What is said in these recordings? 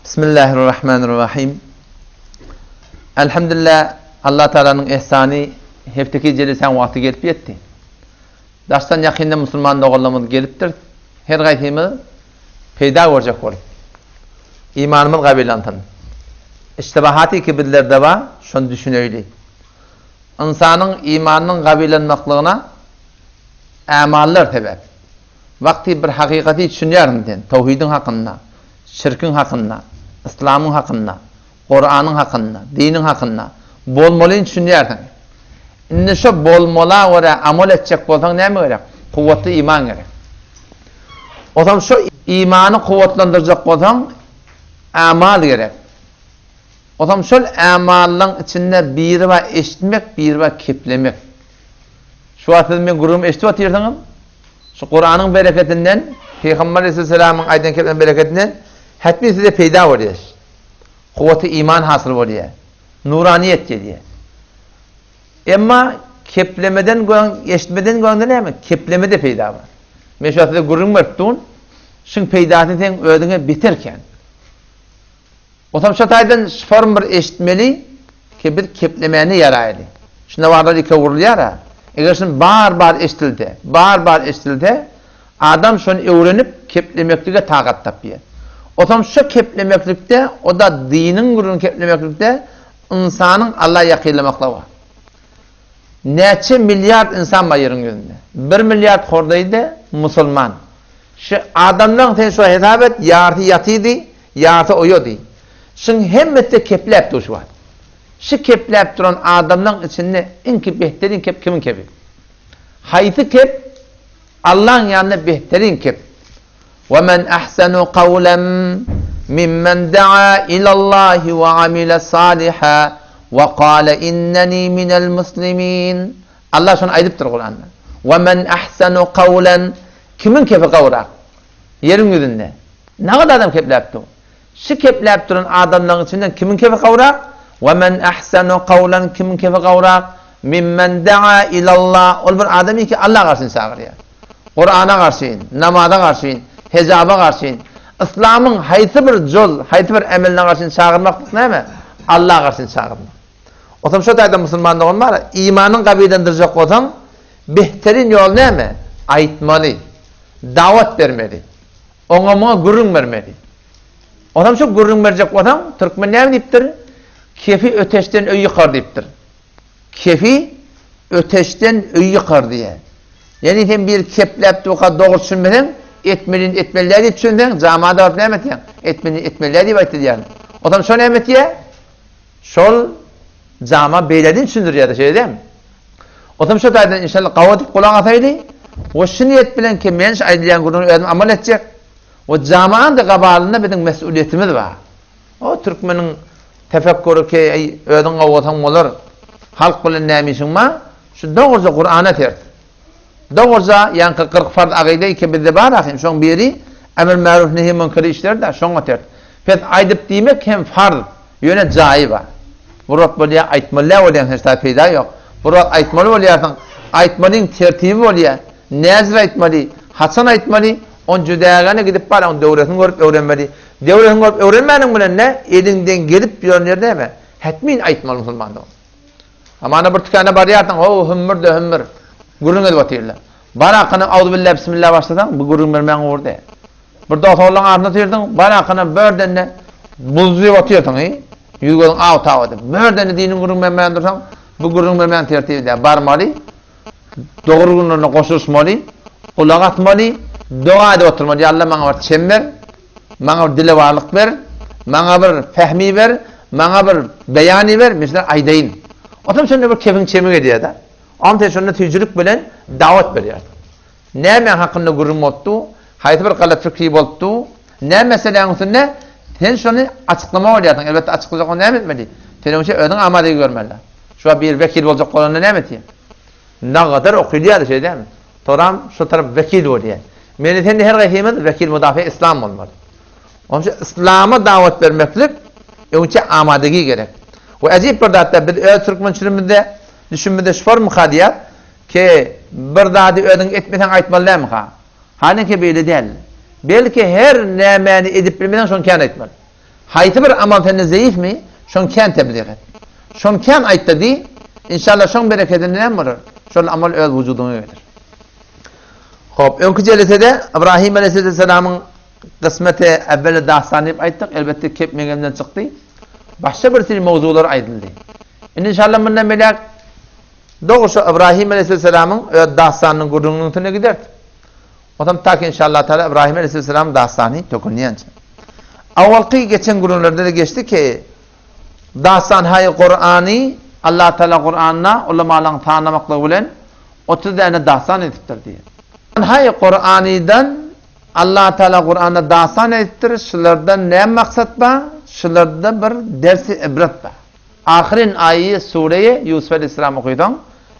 Bismillahirrahmanirrahim. Elhamdülillah Allah Teala'nın ihsany hefteki jelisäň wagty gelip ýetdi. Daşdan ýakyndan musulman doganlarymyz gelipdir. Her gaýsymyz peýda görjek bolup. Imanymyz gabylansyn. Iştibahaty ki bizlerde bar, şony düşüneýli. Ynsanyň imanynyň gabylanmaklygyna ämallar sebäp. Wagty bir hakykaty düşünýärsiň sen, towhidiň hakynda, şirkiň hakynda, yslamyň hakynda, Kuranyň hakynda, diniň hakynda bolmalyny düşünýärsiň. Indi şo bolmala görä amal etjek bolsaň näme gerek? Kuwwatly iman gerek. Ozal şo imany kuwwatlandyrjak bolsaň amal gerek. Ozam şol amallaň içinde biri bar eşitmek, biri bar keplemek. Şu wagt siz meň gürrüňimi eşidip otyrsyňyz. Şu Kuranyň bereketinden, Pygamber aleyhisselamyň aýdan kepleriniň bereketinden hetmi size peýda bolýar. Kuwwaty iman hasyl bolýar. Nuraniýet gelýär. Emma keplemeden göň, eşitmeden göňde näme? Keplemede peýda bar. Men şu wagt size gürrüň berip durun. Şuň peýdasy seň özüňe beter kän. Otam şo taýdan şform bir eşitmeli ki biz keplemäne ýaraýly. Şunda barlar iki öwrülýär-ä. Eger şun bar-bar eşdilse, bar-bar eşdilse, adam şony öwrenip keplemeklige takat tapýar. Otam şo keplemeklikde, o-da diniň gürrüňini keplemeklikde ynsanyň Alla ýakynlamaklygy bar. Näçe milliard ynsan bar ýeriň ýüzünde. Bir milliard hordaýy-da musulman. Şu adamlaň sen şo hesap et, ýarysy ýatydy, Ýarsa oýady. Şyň hemmesi-de kepläp dur şu wagt. Şy kepläp duran adamlaň içinde iňki behterin kep kimiň kebi? Haýsy kep Allaň ýanynda behterin kep? Ve men ahsenu kawlen mimmen daa ilallahi ve amile saliha ve kale inneni minel muslimin. Allah şony aýdypdyr Kuranda. Ve men ahsenu kawlen kimiň kepi gowrak? Ýeriň ýüzünde nagt adam kepläp dur. Şu kepläp duran adamlaryň içinden kimiň kepi gowrak? Ve men ahsanu kawlan kimiň kepi gowrak? Mimmen daa ilallah. Ol bir adam ki Alla garşy çagyrýar. Kurana garşy, namaza garşy, hijaba garşy, Yslamyň haýsy bir jol, haýsy bir emeline garşy çagyrmaklyk näme? Alla garşy çagyrmak. Otam şo taýda musulman dogan bar, imanyň gabylandyrjak bolsaň, behterin ýol näme? Aýtmaly. Dawat bermeli. Oňa-muňa gürrüň bermeli. Onam şu gürrüň berjek bolsaň, türkmen näme diýipdir? Kefi öteşden öý ýykar diýipdir. Kefi öteşden öý ýykar diýýär. Ýagny sen bir kepläp durka dogry düşünmeseň, etmelini etmeli däl diýip düşünseň, jamada baryp näme etýäň? Etmelini etmeli däl diýip aýtdy diýýär. Onam şo näme etýär? Şol jama beýledin düşündirýär-de, şeýle dälmi? Otam şo taýdan inşallah gawy edip gulak asaýly we şu niýet bilen ki men şu aýdylýan gürrüňi özüm amal etjek we jamaň-da gabalynda biziň mes'uliýetimiz bar. O türkmeniň tefekkury ki eý özüň gawy bolsaň bolar, halk bilen näme işiň bar? Şu dogruja Kurana sert. Dogruja ýaňky 40 farz agyda ki bizde bar ahym şoň biri emr maruf nehi münkeri işler-de şoňa sert. Pes aýdyp diýmek hem farz. Ýöne jaýy bar. Bir wagt bolýar, aýtmaly däl bolýaň, hiç zat peýda ýok. Bir wagt aýtmaly bolýarsyň, aýtmalyň tertibi bolýar. Näzir aýtmaly, haçan aýtmaly, ony jüdägene gidip bar, oň döwresini görüp öwrenmeli. Döwresini görüp öwrenmäniň bilen-de, eliňden gelip ýören ýerde näme? Hetmin aýtmaly musulman dogan. Hamana bir tükana barýarsyň, ho, hümmür-de hümmür, gürrüň edip otyrlar. Bar hakyna auzubilla bismilla başlasaň, bu gürrüň bermäň ugry däl. Bir dost oglanlaň arasynda otyrsyň, bar hakyna birdende buzjyp otyrsyň, hi, ýüz-gözüň aw-taw edip. Birdende diniň gürrüň bermän dursaň, bu gürrüň bermäň tertibi däl. Barmaly, dogry günlerine goşulyşmaly, gulak asmaly, doga edip oturmaly, Ýa Alla maňa bir çem ber, maňa bir dilewarlyk ber, maňa bir pähmi ber, maňa bir beýany ber, men şuny aýdaýyn. Otam şonda bir kefiň çemi gelýär-de. Oňa sen şonda süýjülik bilen dawat berýärsiň. Näme hakynda gürrüň bolupdy, haýsy bir galat pikri bolupdy, näme meseläniň üstünde sen şony açyklama bolýarsyň. Elbetde açyklajak bolsaň näme etmeli? Sen öňçe özüň amadegi görmeli. Şu wagt biri wekil boljak bolanda näme etýär? Nagadar okylýar şeý dälmi? Soram şu tarap wekil bolýar. Meni sen her gaýsymyz wekil mudafaa islam bolmaly. Onuň üçin islama dawat bermeklik öňçe amadegi gerek. We ajyp bir zatda biz öz türkmençiligimizde düşünmede şu formyka diýýär ki bir zady özüň etmeseň aýtmaly dälmika? Halyňki beýle däl. Belki her nämäni edip bilmeseň şony kän aýtmaly. Haýsy bir amal sende zeýifmi, şony kän tebliğ et. Şony kän aýtda diý, inşallah şoň berekedinde näme bolar? Şol amal öz wujudyňa geler. Hop, öňki jelesede Ibrahim aleyhisselamyň kysmeti evveli dastan diýip aýtdyk. Elbetde kep meňemden çykdy. Başga bir sürü mowzular aýdyldy. Indi inşallah mundan beýläk dogry şu Ibrahim aleyhisselamyň öz dastanynyň gürrüňiniň üstüne gideris. Otam tak inşallah Teala Ibrahim aleyhisselam dastany tökünýänçä. Awalky geçen gürrüňlerde-de geçdi ki, Dastan haý Kurany Allah Teala Kuranda ulamalaryň sanamaklygy bilen 30 däne dastan edipdir diýýär. Haý Kuranydan Allah Teala Kuranda dastan edipdir, şulardan näme maksat bar? Şularda bir dersi ibret bar. Ahyryn aýy sureýi Ýusuf aleýhissalam okysaň,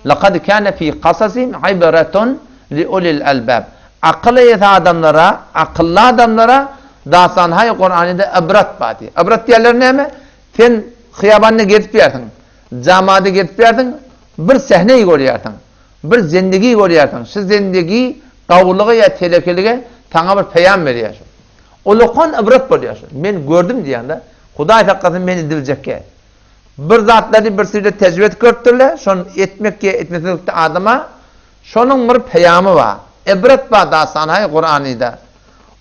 Lekad kâne fî kasasihim ibretun li ulil albâb. Akyl eýesi adamlara, akylly adamlara dastanhaý Kuranyda ibret bar diýýär. Ibret diýýärler näme? Sen hyýabanda gezip ýörsiň, jamada gezip ýörsiň, bir sähneý görýärsiň, bir zendigi görýärsiň. Şu zendigi gawulyga ýa telekelige saňa bir peýam berýär şu. Ulakan ibret bolýar şu. Men gördüm diýýän-de. Hudaý saklasyn meni diljekge. Bir zatlary bir sürü tejribe edip görüpdirler, şony etmek ýa etmesizlikde adama şonuň bir peýamy bar. Ibret bar dastanhaý Kuranyda.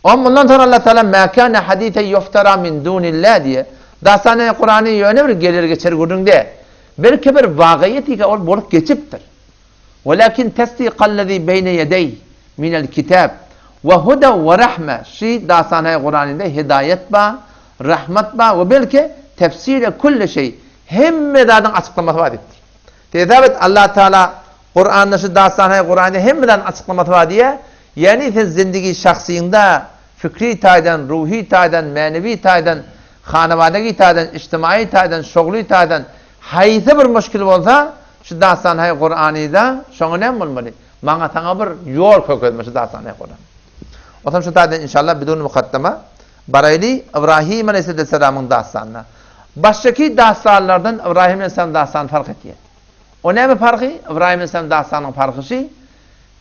O mundan soň Allah Taala ma kana hadise yuftara min dunillah diýe. Dastanhaý Kurany ýöne bir geler geçer gürrüň däl. Belki bir wagyýet ol bolup geçipdir. Welakin tesdikallazi beýne ýedeýh minel kitab we huda we rahme şi dastanhaý Kuranyda hidaýat bar, rahmat bar we belki tefsile kulli şeý hemme zadyň açyklamasy bar diýipdir. Hesap et Allah Taala Kuranda şu dastanhaý Kuranyda hemme zadyň açyklamasy bar diýýär. Ýagny sen zindigi şahsyňda fikri taýdan, ruhy taýdan, mänewi taýdan, hanabadagi taýdan, ijtimaýy taýdan, şogly taýdan haýsy bir muşkil bolsa Şu dastanhaý Kuranyda şoňa näme bolmaly? Maňa saňa bir ýol kökezme şu dastanhaý Kuran. Otam şu taýdan inşallah bidun mukaddama baraýly Ibrahim aleyhisselamyň dastanyna. Başdaky dastanlardan Ibrahim aleyhisselam dastany fark etýär. O näme farky? Ibrahim aleyhisselam dastanyň farky şu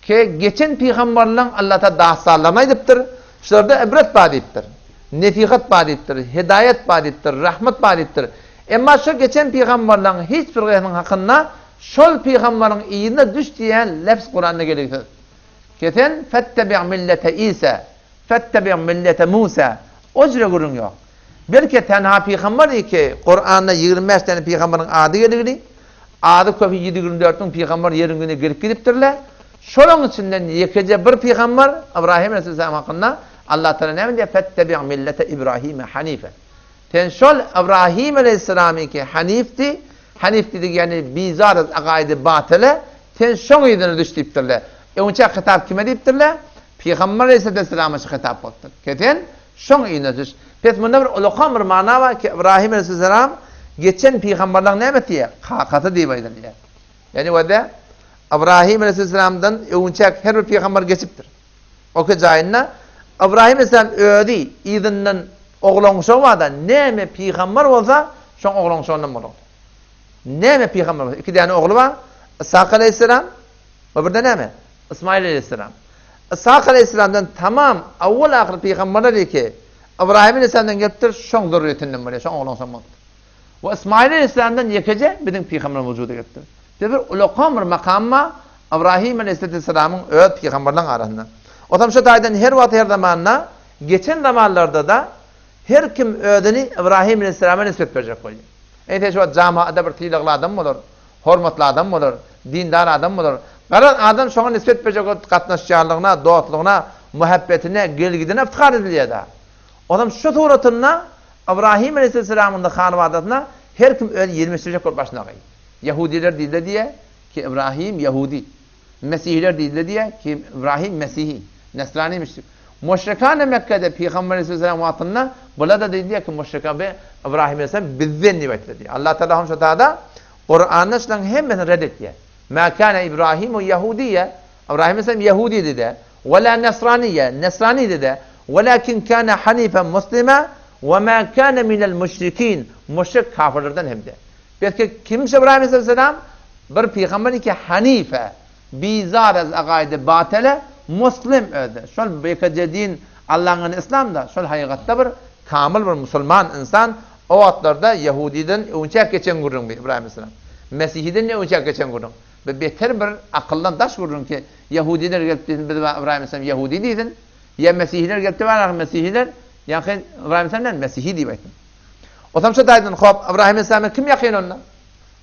Ke geçen pygamberleň Allata dastanlaryny aýdypdyr, şularda ibret bar diýipdir. Nesihat bar diýipdir, hidaýat bar diýipdir, rahmet bar diýipdir. Emma şo geçen pygamberleň hiç bir gysynyň hakynda şol pygamberiň yzyna düş diýen lefz Kuranda geligsiz. Ke sen fettebi millete Isa, fettebi millete Musa o jüre gürrüň ýok. Belki tenha pygamber ki Kuranda 25 däne pygamberiň ady geligli, Azy köpi 124 müň pygamber ýeriň ýüzüne gelip gidipdirler. Şolaryň içinden ýekeje bir pygamber Ybrahym aleyhisselam hakynda Allah Taala näme diýýär? Fettebi millete Ibrahime hanife. Sen şol Ybrahym aleyhisselamyňky hanifdi, hanif diýdik ýagny bizar az akaidi batyla, sen şoň yzyna düş diýipdirler. Öňçä hitap kime diýipdirler? Pygamber aleyhisselama şu hitap bolupdyr. Ke sen Şoň yzyna düş. Pes munda bir ulakan bir mana bar ki Ibrahim aleyhisselam geçen pygamberleň näme diýýär? Kakasy diýip aýdylýar. Ýani wada Ibrahim aleyhisselamdan öňçäk her bir pygamber geçipdir. Oke jaýynda Ibrahim aleyhisselam özi yzyndan oglan uşagy barda näme pygamber bolsa şoň oglan uşagyndan bolar. Näme pygamber bolsa iki däne ogly bar. Ishak aleyhisselam we bir de näme? Ysmaýyl aleýhissalam. Yshak aleýhissalamdan tamam awwal-ahyr pygamberler ýeke Ybraýym aleýhissalamdan gelipdir, şoň zürriýetinden bolýar, şoň oglan şoň bolupdyr. We Ysmaýyl aleýhissalamdan ýekeje biziň pygamberimiz wujuda gelipdir. Biz bir ulakan bir makam bar Ybraýym aleýhissalamyň öz pygamberleriň arasynda. Otam şu taýdan her wagt her zamanda geçen zamanlarda-da her kim özüni Ybraýym aleýhissalama nisbet berjek bolýar. Eýse şu wagt jamaada bir sylagly adam bolar. Hormatly adam bolar, dindar adam bolar. Garaz, adam şoňa nisbet berjek bolup gatnaşýanlygyna, dostlugyna, muhabbetine, gelgidine yftihar edilýär-dä. Onam şu suratynda Ybrahym aleýhissalamyň-da hanybadasyna her kim öz ýelmeşdirjek bolup başyna gaýy. Ýahudylar diýildi diýýär ki, Ybrahym ýahudy. Mesihiler diýildi diýýär ki, Ybrahym mesihi, nesrani müşrik. Müşrikany Mekgede Pygamber aleýhissalam wagtynda bular-da diýildi ki, müşrika be Ybrahym aleýhissalam bizden diýip aýtdy diýýär. Allah Taala hem şu tada Kuranda şularyň hemmesini red etýär. Ma kana Ibrahimu ýahudiýe, Ibrahim aleýhissalam ýahudidi de, we la nasraniýe, nesranidi de, welakin kana hanifen muslima we ma kana minel müşrikin, müşrik kafirlerden hem de. Belki kimmiş Ibrahim aleýhissalam? Bir pygamber ki hanife, bizar az agaýdy batele, muslim özde. Şol ýekeje din Allaň yslamda, şol hakykatda bir. Kamyl bir musulman ynsan, o wagtlarda ýehudiden öňçäk geçen gürrüň bi Ybraýym aleyhisselam. Mesihiden de öňçäk geçen gürrüň. Bi beter bir akyldan daş gürrüň ki, ýehudiler gelip diýsin biz Ybraýym aleyhisselam ýehudi diýsin, ýa mesihiler gelip de bar mesihiler, ýaňky Ybraýym aleyhisselam näme mesihi diýip aýtsyn. Otam şu taýdan hop Ybraýym aleyhisselama kim ýakyn onda?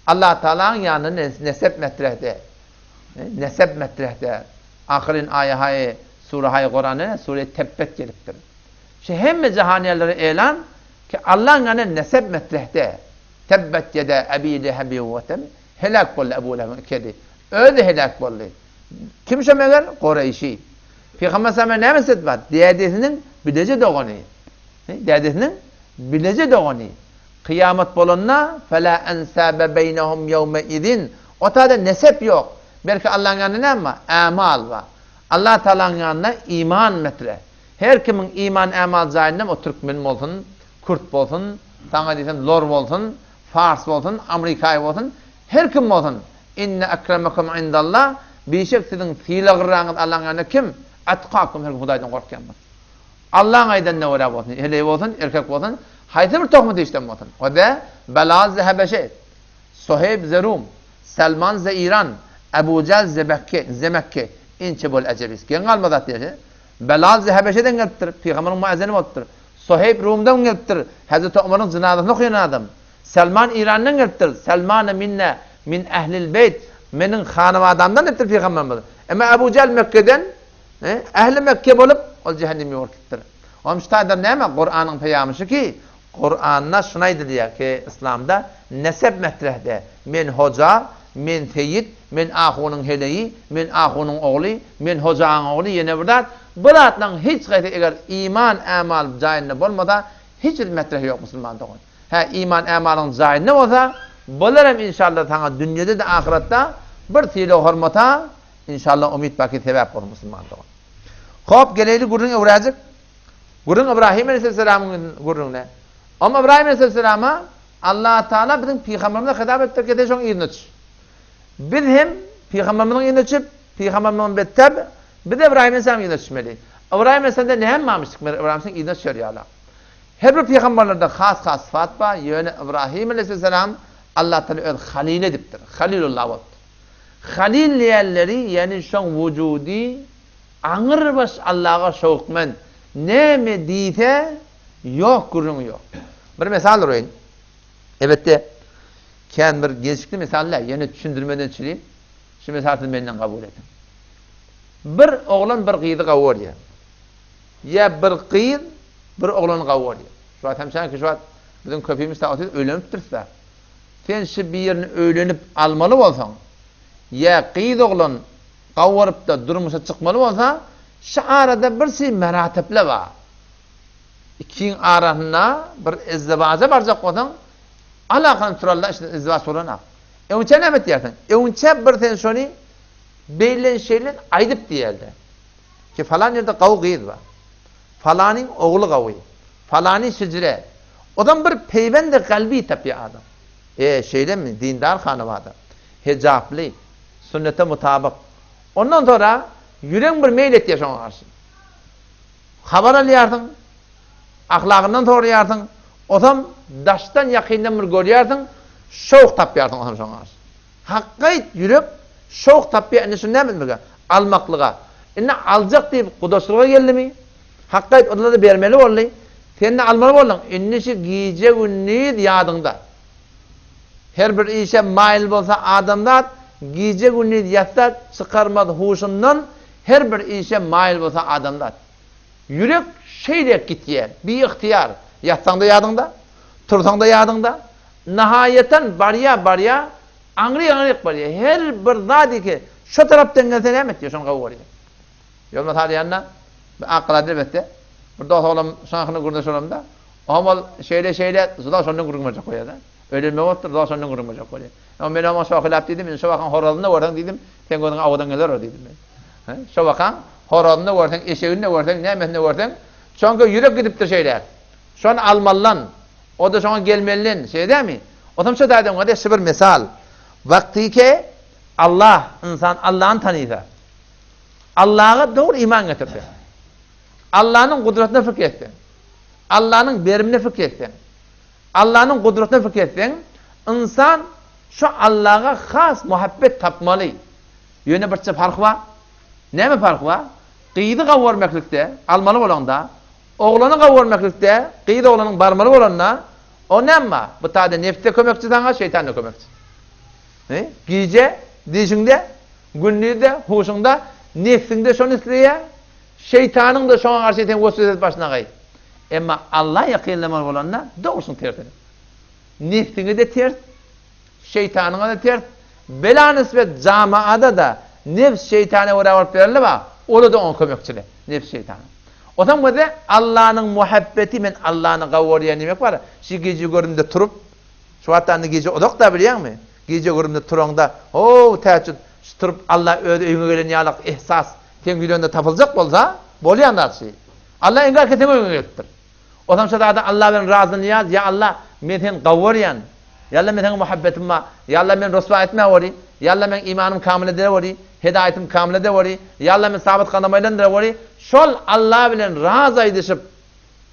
Allah Taalanyň ýanynda nesep metrehde. Nesep metrehde. Ahyryn aýahaýy surahaýy Kuranda sure Tebbet gelipdir. Şu hemme jahanyýerlere elan ki Allaň ýanynda nesep metrehde. Tebbet ýeda Ebi Lehebi we teb heläk boldy Ebu Lehebiň iki eli. Özi heläk boldy. Kim şo meger? Kureýşi. Pygamber sallallahu näme nesep bar? Dädesiniň bileje dogany. Dädesiniň bileje dogany. Kyýamat bolanda fela ensabe beýnehum ýewme izin o taýda nesep ýok. Belki Allaň ýanynda näme bar? Ämal bar. Allah Tagalaň ýanynda iman metre. Her kimiň iman ämal jaýynda o türkmen bolsun, kürt bolsun, saňa diýsem lor bolsun, fars bolsun, amrikaý bolsun, her kim bolsun. Inne ekremekum indallah bişek siziň sylaglyragyňyz Allaň ýanynda kim? Etkakum her kim Hudaýdan gorkýan bolsun. Allaň aýdanyna görä bolsun, heleý bolsun, erkek bolsun, haýsy bir tohum dişden bolsun. O-da Belal ze Hebeşe, Soheýb ze Rum, Selman ze Iran, Ebu Jähl ze Bekke, ze Mekke, inçe bol ejebis. Geň galma zat diýýär. Belal ze Hebeşeden gelipdir, pygamberiň muezzini bolupdyr. Soheýb Rumdan gelipdir, Hezreti Omaryň jynazasyny okaýan adam. Selman Irandan gelipdir, Selmane minne min ehlil beýt, meniň hanabadamdan diýipdir pygamberimiz. Emma Ebu Jähl Mekgeden, Ähli Mekke bolup, ol jähenneme bolup gitdir. Onuň şu taýdan näme? Kuranyň peýamy şu ki, Kuranda şuny aýdylýar ki, yslamda nesep metrehde, men hoja, men seýit, men ahunyň heleýi, men ahunyň ogly, men hojaň ogly, ýene bir zat, bu zatlaryň hiç haýsy eger iman ämal jaýynda bolmasa, hiç bir metrehi ýok musulman dogan. Hä, iman ämalyň jaýynda bolsa, bular hem inşallah saňa dünýede-de ahyratda bir sylag-hormata Inşallah umyt baky sebäp bolsun musulman dogan. Hop geleýli gürrüň öwräjik. Gürrüň Ibrahim aleyhisselamyň gürrüňine. Om Ibrahim aleyhisselama Allah Taala biziň pygamberimize hitap etdi ki sen şoň yzyna düş. Biz hem pygamberimiziň yzyna düşüp, pygamberimiziň betteb, biz Ibrahim aleyhisselamyň yzyna düşmeli. Ibrahim aleyhisselamda näme barmyşdyk? Mer Ibrahim aleyhisselamyň yzyna düşer ýaly. Her bir pygamberlerde has-has syfat bar, ýöne Ibrahim aleyhisselam Allah Taala öz halili edipdir. Halilullah bolupdyr. Halil diýenleri ýani şoň wujudy aňyrbaş Allaga şowkmen näme diýse ýok gürrüňi ýok. Bir mysal uraýyn. Elbetde kän bir gelşikli mysal däl ýöne düşündirmeden çüri şu mysaly siz menden kabul ediň. Bir oglan bir gyzy gawy görýär. Ýa bir gyz bir oglany gawy görýär. Şu wagt hem şanki şu wagt biziň köpimiz ta otyr öýlenipdiris-de. Sen şi birini öýlenip almaly bolsaň, ýa gyz oglan gawarypda durmuşa çykmaly bolsa, şi arada bir şi merateple bar. Ikiň arasynda bir izdiwaja barjak bolsaň, alakany turalda şi izdiwaç bolanak. Öňçä näme etýärsiň? Öňçä bir sen şony beýlen şeýlen aýdyp diýelde. Ki falan ýerde gawy gyz bar. Falanyň ogly gawy. Falany şejire. Ozam bir peýwendi galbi tapýar adam. E, şeýlemi, dindar hanabada. Hejaply, sünnete mutabyk. Ondan sonra ýüregiň bir meýil etýär şoňa garşy. Habar alýarsyň, ahlagyndan soraýarsyň, ozam daşdan ýakyndan bir görýärsiň, şowk tapýarsyň ozam şoňa garşy. Hakgaýt ýürek şowk tapýar indi şuny näme etmege? Almaklyga. Indi aljak diýip gudaçylyga geldimi? Hakgaýt olara bermeli boldy. Sen-de almaly bolduň. Indi şu gije-gündiz ýadyňda. Her bir işe maýyl bolsa adamzat, gije-gündiz ýatsa çykarmaz huşundan, her bir işe maýyl bolsa adamzat. Ýürek şeýle gitýär, biygtyýar. Ýatsaň-da ýadyňda, tursaň-da ýadyňda. Nahaýatan barýar-barýar, aňryk-aňryk barýar. Her bir zady ki, şo tarapdan gelse näme etýär, şony gowy görýär. Ýoluna salýanda, bir Akgalada elbetde, bir dos oglan şoň hakynda gürrüňdeş bolamda, oňam ol şeýle-şeýle, juda şondan gürrüň berjek bolýar-da. Öýlenmek bolupdyr, juda şondan gürrüň berjek bolýar. Emma men oňa şohylap diýdim, indi şo wakaň horazyny-da görseň diýdim, seň gözüňe awadan geler o diýdim men. Şo wakaň horazyny-da görseň, eşegini-de görseň, nämesini-de görseň, çonki ýürek gidipdir şeýle. Şony almalydan, o-da şoňa gelmeliden, şeýle dälmi? Otam şo taýdan görä şu bir mysal. Wagtyky Allah, ynsan Allany tanysa, Allaha dogry iman getirseň, Allanyň gudratyna pikir etseň, Allanyň berimine pikir etseň, Allanyň gudratyna pikir etseň, ynsan şu Allaga has muhabbet tapmaly. Ýöne birçe parh bar. Näme parh bar? Gyzy gawy görmeklikde, almaly bolanda, oglany gawy görmeklikde, gyz oglanyň barmaly bolanda, o näme bar? Bu taýda nebs-de kömekçi saňa, şeýtan-da kömekçi. He? Gije dişiňde, gündiz-de, huşuňda, nebsiň-de şony isleýär, şeýtanyň-da şoňa garşy seni weswese edip başyna gaý. Emma Alla ýakynlamaly bolanda, dogrusyň tersine. Nebsiňe-de ters, şeýtanyňa-da ters, bela nisbet jamaada-da nebs şeýtana görä bolup berildi bar, ola-da oňa kömekçiler, nebs şeýtana. Osaň göze Allanyň muhabbeti men Allany gawy görýän diýmek bar, şi gije görümde turup, şu wagtda indi gije uzak-da bilýäňmi? Gije görümde turaňda, how täjjüd, şu turup Alla öz öýüňe gelen ýalak ehsas seň ýüregiňde tapyljak bolsa, bolýan zat şi. Alla iňňärki seň öýüňe gelipdir. Otam şo zada Alla bilen razy nyýaz, ýa Alla, men seni gawy görýän. Ýa Alla, men saňa muhabbetim bar. Ýa Alla, meni ryswa etmäweri. Ýa Alla, meň imanym kamyl edeweri. Hedaýatym kamyl edeweri. Ýa Alla, meni sabyt gadam aýlandyreweri. Şol Alla bilen raz aýdyşyp,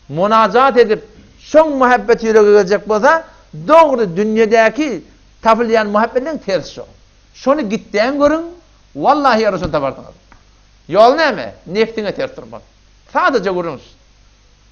munajat edip, şoň muhabbeti ýürege geljek bolsa, dogry dünýedäki tapylýan muhabbetleň tersi şo. Şony gitdäň görüň, wallahi ýa şony taparsyňyz. Ýol näme? Nefsiňe ters durmak. Sadaja gürrüň şu.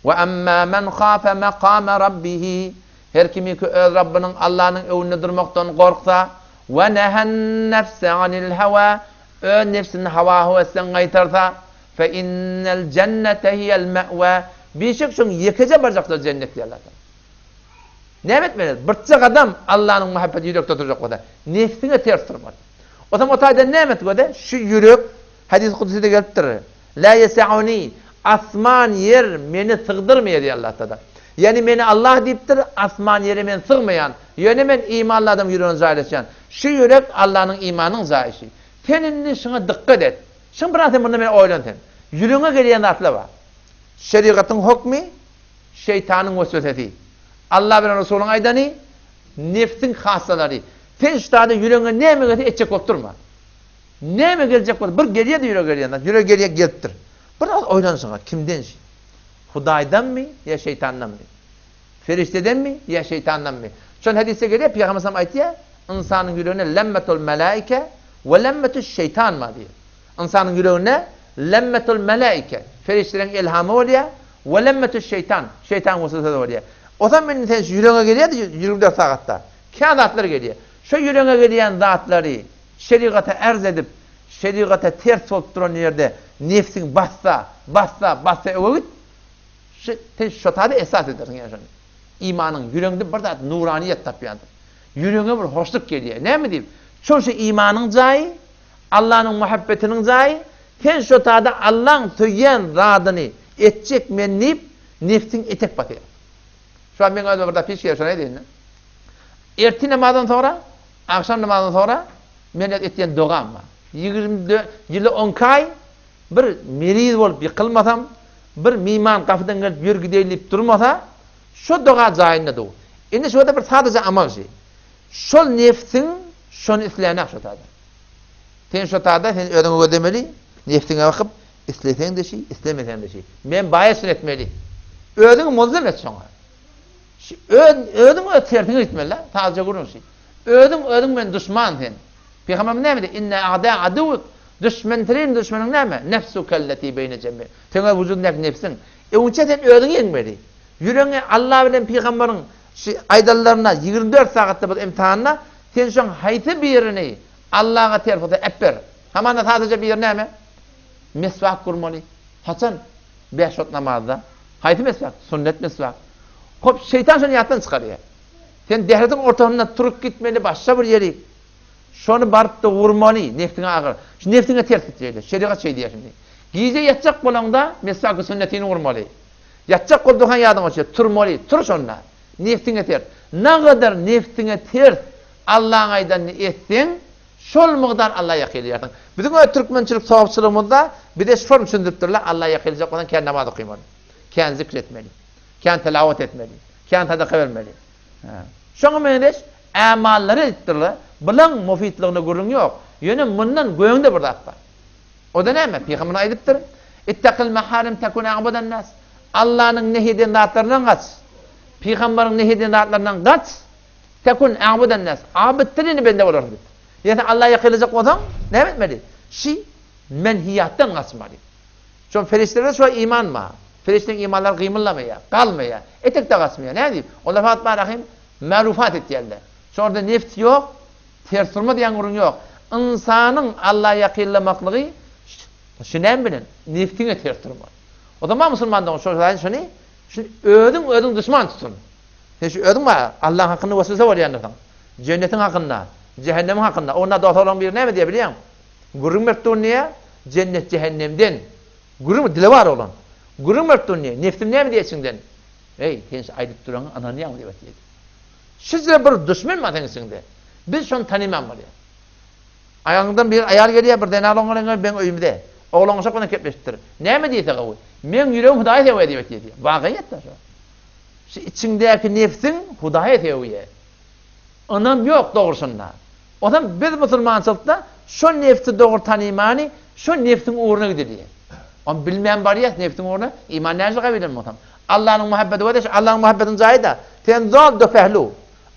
We emma men hafe makame rabbihi, Her kimiki öz Rabbynyň Allanyň öňünde durmakdan gorksa, we nehen nefse anil hawa, öz nebsini hawa-höwesden gaýtarsa, fe innel jennete hiýel me'wa, bişek şoň ýekeje barjakdyr jennet diýýär Allah Tagala. Näme etmeli? Birje gadam Allanyň muhabbeti ýürekde oturjak bolsa, nebsiňe ters durmaly. Otam o taýdan näme etmeli? Şu ýürek Hadys kudusyda gelipdir. La yesauni, asman ýer meni sygdyrmaýar diýýär Allah Taala. Ýagny meni Allah diýipdir, asman ýere men sygmaýan. Ýöne men imanly adamyň ýüregine jaýlaşýan. Şu ýürek Allanyň imanyň jaýy şi. Sen indi şuňa dykgat et. Şuň biraz sen mundan men oýlan sen. Ýüregiňe gelýän zatlar bar. Şerigatyň hokmy, şeýtanyň weswesesi. Allah bilen Resulyň aýdany, nefsiň hassalary. Sen şu zada ýüregiňe näme gelse etjek bolup durma. Näme geljek bolsa, bir gelýär-de ýürege gelýän zat, ýürege gelýär gelipdir. Biraz oýlanşyň-a, kimden şi? Hudaýdanmy ýa şeýtandanmy? Perişdedenmi ýa şeýtandanmy? Şol hadysda gelýär, Pygamber sallam aýtýar, ynsanyň ýüregine lemmetul melaike we lemmetüş şeýtan bar diýýär. Ynsanyň ýüreginde lemmetul melaike, perişdeleriň elhamy bolýar, we lemmetüş şeýtan, şeýtanyň weswesesi bolýar. Ozam indi sen şu ýüregiňe gelýär-de 24 sagatda. Kän zatlar gelýär. Şo ýüregiňe gelýän zatlary Şerigata ärz edip, şerigata ters bolup duran ýerde nebsiň bassa, bassa, bassa öňe git, şu, sen şo tada esas edersiň ýa şony. Imanyň, ýüregiňde bir zat nuraniýet tapýansyň. Ýüregiňe bir hoşluk gelýär. Näme diýip? Şol şu imanyň jaýy, Allanyň muhabbetiniň jaýy, sen şo tada Allaň söýýän zadyny etjek men diýip, nebsiň etek basýar. Şu wagt meň özüme bir zat piş gelýär, şony aýdaýyn-da. Ertir namazdan soňra Agşam namazyndan soňra men etýän dogam bar. 24 ýyly onki aý bir meriz bolup ýykylmasam, bir miman gapydan gelip ýör gideýin diýip durmasa, şo doga jaýynda dur. Indi şo-da bir sadaja amal şi. Şol nefsiň şony isleýänok şo tada. Sen şo tada sen özüňe gözlemeli, nefsiňe bakyp, isleseň-de şi, islemeseň-de şi. Men baýa şuny etmeli. Özüňi mulzam et şoňa. Şi öz özüň öz tersiňe gitmeli-dä, sadaja gürrüň şi. Özüň özüň bilen duşman sen. Pygamberimiz näme diýdi? Inne a'da aduwwik, düşmentirin düşmeniň näme? Nefsukelleti beýne jembi. Seň öz wujudyňdaky nebsiň. Öňçe sen özüňi ýeňmeli. Ýüregiňe Alla bilen pygamberiň şi aýdanlaryna 24 sagatda bir imtihanda sen şoň haýsy birini Allaga ters bolsa äpber. Hamana sadaja biri näme? Meswak gurmaly. Haçan? Bäş wagt namazda. Haýsy meswak? Sünnet meswak. Hop, şeýtan şony ýatdan çykarýar. Sen dähliziň ortasynda turup gitmeli başga bir ýeri. Şony baryp-da urmaly, nefsiňe agyr. Şu nefsiňe ters gitjekler. Şerigat şeý diýýär şindi. Gije ýatjak bolaňda meswaky sünnetini urmaly. Ýatjak bolup durkaň ýadyňa düşýär, turmaly, tur şonda. Nefsiňe ters. Nagadar nefsiňe ters Allaň aýdanyny etseň, Şol mugdar Alla ýakylýarsyň. Biziň öz türkmençilik sopçylygymyzda bize şol düşündiripdirler, Alla ýakyljak bolsaň kän namaz okymaly, kän zikr etmeli, kän telawat etmeli, kän sadaka bermeli. Şoňa meňzeş ämallary edipdirler. Bulaň mufidligine gürrüň ýok. Ýöne mundan göňde bir zat bar. O-da näme? Pygamberimiz aýdypdyr, Ittaqil maharim takun a'badan nas. Allanyň nehy eden zatlaryndan gaç. Pygambaryň nehy eden zatlaryndan gaç. Tekun a'budan nas. Abytdan indi bende bolarsyň diýipdir. Ýa sen Alla ýakynlajak bolsaň, näme etmeli? Şi menhiýatdan gaçmaly. Şol perişdelerde şo iman bar. Perişdeň imanlary gymyldamaýar, galmaýar, etek-de gaçmaýar. Näme diýip? Olar fakat bar ahim märufat etýärler. Şolarda nefs ýok, ters durma diýen gürrüň ýok. Ynsanyň Alla ýakynlamaklygy şu näme bilen? Nefsiňe ters durma. O zaman musulman dogan şo zaýyn şony şu özüň özüň duşman tutun. Sen şu özüň bar Allaň hakynda weswese bolýandyrsyň. Jennetiň hakynda, jähennemiň hakynda. Onda dost oglan biri näme diýýär bilýäňmi? Gürrüň berip dur diýýär, jennet jähennemden. Gürrüň dilewar oglan. Gürrüň berip dur diýýär. Nefsim näme diýýär içiňden? Eý, sen şu aýdyp duranyňa ynanýaňmy diýip aýtýar. Şije bir duşmen bar seň içiňde. Biz şony tanyman bolýar. Aýagyňdan bir aýal gelýär, bir zenan oglan gelýär meň öýümize. Oglan uşak bilen gepleşipdir. Näme diýse gowy? Meň ýüregim Hudaýy söýýär diýip aýtýar diýýär. Wagyýet-de şo. Şu içiňdäki nefsiň Hudaýy söýýär. Ynam ýok dogrusynda. Onsoň biz musulmançylykda şo nefsi dogry tanymany şo nefsiň ugruna gidilýär. Ony bilmän barýas nefsiň ugruna, iman nähili gabyl bolsaň. Allanyň muhabbeti bolýa, şo Allanyň muhabbetiniň jaýy-da. Sen zol döpehlu.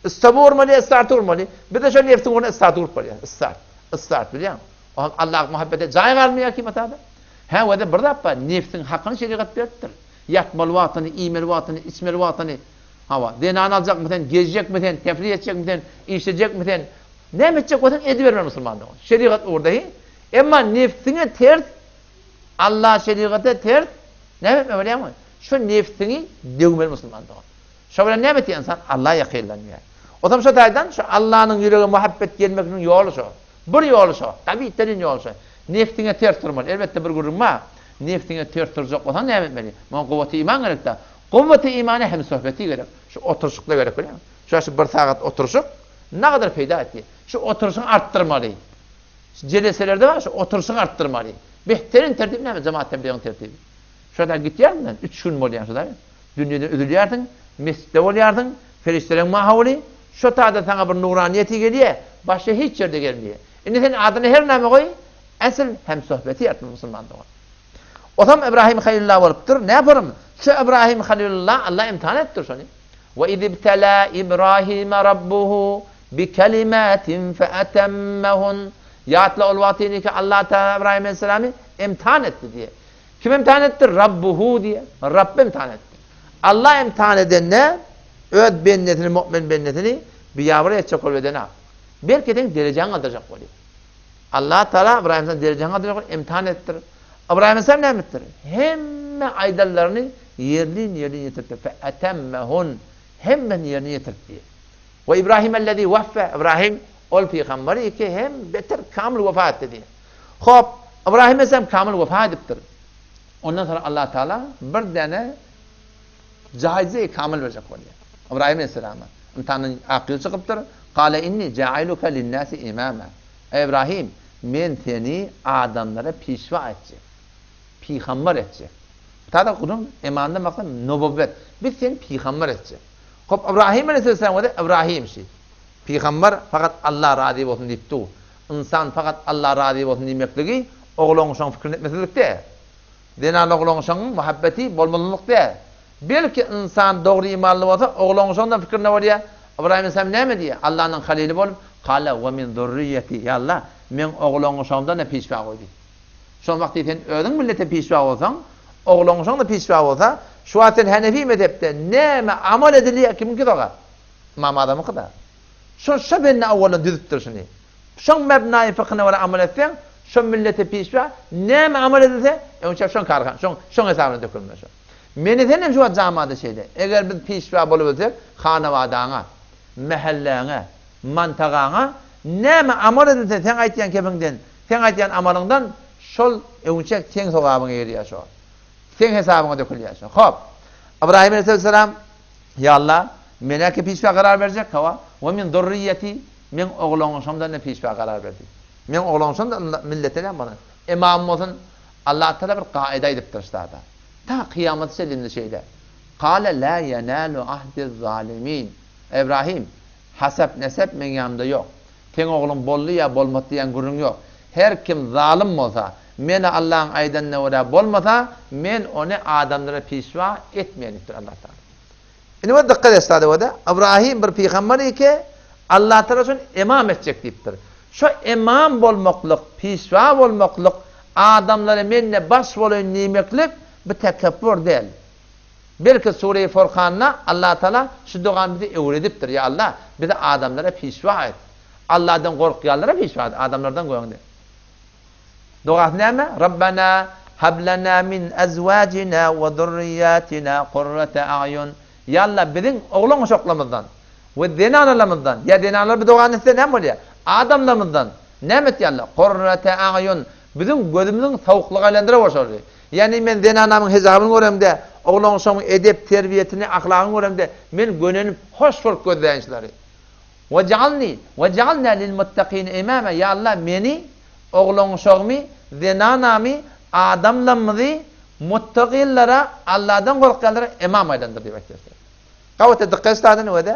Stop urmaly, start urmaly. Biz-de şo nefsiň ugruna start urup barýas. Start. Start bilýäňmi? Onsoň Allaň muhabbete jaý galmaýar kim atada. Hä, wede bir zat bar, nefsiň hakyny şerigat beripdir. Ýatmaly wagtyny, iýmeli wagtyny, içmeli wagtyny. Hawa, zenan aljakmy sen, gezjekmi sen, tefrih etjekmi sen, işlejekmi sen, näme etjek bolsaň edibermeli musulman dogan. Şerigat ugurda hi. Emma nefsiňe ters, Allah şerigata ters, näme etmeli bolýarmy? Şu nefsiňi döwmeli musulman dogan. Şo bilen näme etýär ynsan? Allaha ýakynlanýar. Otam şo taýdan şu Allanyň ýürege muhabbet gelmekiniň ýoly şo. Bir ýoly şo. Tabi terin ýoly şo. Nefsiňe ters durmaly. Elbetde bir gürrüň bar. Nefsiňe ters durjak bolsaň näme etmeli? Muňa guwwaty iman gerek-dä. Guwwaty imana hemsohbeti gerek. Şu oturyşykda gerek bilýäňmi? Şu şu bir sagat oturyşyk nagadar peýda etdi. Şu oturyşyňy artdyrmaly. Şu jeleselerde bar şu oturyşyňy artdyrmaly. Behterin tertip näme jemaat tebligiň tertibi. Şu ýerde gitýärsiň üç gün bolýar şu da. Dünýeden üzülýärsiň, mesjitde bolýarsyň, perişdeleriň mahawly, şo taýda saňa bir nuraniýeti gelýär, başga hiç ýerde gelmeýär. Indi sen adyny her näme goý, esl hemsohbeti artmaly musulman dogan. Osam Ibrahim Halilullah bolupdyr. Näporym? Şu Ibrahim Halilullah Allah imtihan edipdir şony. Ve izibtela Ibrahime rabbuhu bi kelimatin fe etemmehun. Ýatla ol wagtyny ki Allah Teala Ibrahim aleyhisselamy imtihan etdi diýe. Kim imtihan etdi? Rabbuhu diýe. Rabbi imtihan etdi. Allah imtihan edende öz bendesini, mu'min bendesini biýabra etjek bolup edenak. Belki seň derejäňi galdyrjak bolýar. Allah Teala Ybraýym aleyhisselam derejäňi galdyrjak bolup imtihan edipdir. Ybraýym aleyhisselam näme etipdir? Hemme aýdanlaryny ýerlin-ýerlin ýetiripdir. Fe etemmehun. Hemmesini ýerine ýetiripdi. We Ibrahim ellezî weffe. Ybraýym ol pygamberi ki hem beter kamyl wefa etdi diýýär. Hop, Ybraýym aleyhisselam kamyl wefa edipdir. Ondan soňra Allah Teala bir däne jaýzy kamyl berjek bolýar. Ybraýym aleyhisselama imtihandan akyl çykypdyr. Kale inni jailuka linnasi imama. Eý Ybraýym, men seni adamlara pişwa etjek. Pygamber etjek. Bu taýda gürrüň imamdan maksat nububwet. Biz seni pygamber etjek. Hop, Ybraýym aleyhisselam bolsa Ybraýym şi. Pygamber fakat Allah razy bolsun diýip dur. Ynsan fakat Allah razy bolsun diýmekligi oglan-uşagyň pikirini etmesizlik däl. Zenan oglan-uşagyň muhabbeti bolmalylyk däl. Belki ynsan dogry imanly bolsa oglan-uşagyň-da pikirinde bolýar. Ybraýym aleyhisselam näme diýýär? Allanyň halyly bolup, Kale we min zürriýeti, Ýa Allah, meň oglan-uşagymdan-da pişwa goý diýip. Şol wagty sen özüň millete pişwa bolsaň, oglan-uşagyň-da pişwa bolsa, şu wagt sen Hanefi mezhepde näme amal edilýär kimiňki sogap? Ymam Azamyňky-da. Şol şo bende owaldan düzüpdir şuny. Şoň mebnaýy fykyna görä amal etseň, şo millete pişwa, näme amal edilse, öňçä şoň karhan, şoň, şoň hesabyna dökülmeli şo. Meni sen hem şu wagt jamada şeýle. Eger biz pişwa bolubilsek, hanawadaňa, mähelläňe, mantagaňa näme amal edilse seň aýtýan kepiňden, seň aýtýan amalyňdan şol öňçä seň sogabyňa girýär şo. Seň hesabyňa dökülýär şo. Hop. Ybraýym aleyhisselam Ýa Allah, menäki pişwa karar berjek, hawa, we min zurriýeti, meň oglanşamdan-da pişwa karar berdi. Meň oglanşam-da millete näme bolsun, ymam bolsun, Allah Tagala bir kaida aýdypdyr şu zada. Ta kyýamata çenli indi şeýle. Kale la ýenalu ahdiz zalimin. Eý Ibrahim, hasap nesep meň ýanymda ýok. Seň ogluň boldy ýa bolmady diýen gürrüň ýok. Her kim zalym bolsa, Meni Allaň aýdanyna görä bolmasa, men ony adamlara pişwa etmeýän diýipdir Allah Tagala. Indi bir dykgat et sada Ybrahim bir pygamber eke, Allah Tagala şony emam etjek diýipdir. Şo emam bolmaklyk, pişwa bolmaklyk, adamlara men-de baş bolaýyn diýmeklik bu tekepbur däl. Belki Sure-i Furkanda Allah Tagala şu dogany bize öwredipdir, Ýa Allah, bizi adamlara pişwa et. Allahdan gorkýanlara pişwa et, adamlardan göňde. Dogasy näme? Rabbena hab lena min azwajina we zurriýatina kurrate a'ýun. Ýa Allah, biziň oglan-uşaklarymyzdan we zenanalarymyzdan, ýa zenanalar bu dogany etse näme bolýar? Adamlarymyzdan näme et ýa Allah? Kurrate a'ýun. Biziň gözümiziň sowuklygy aýlandyra şolary. Ýagny men zenanamyň hijabyny göremde, oglan-uşagymyň edep-terbiýesini, ahlagyny göremde, men gönenip, hoş bolup gözläýin şulary. Wej'alni, wej'alna lil-muttakine imama, Ýa Allah, meni, oglan-uşagymy, zenanamy, adamlarymyzy muttakylara, Allahdan gorkýanlara ymam aýlandyr diýip aýtýar. Gabatda dykgat üstadyny we-de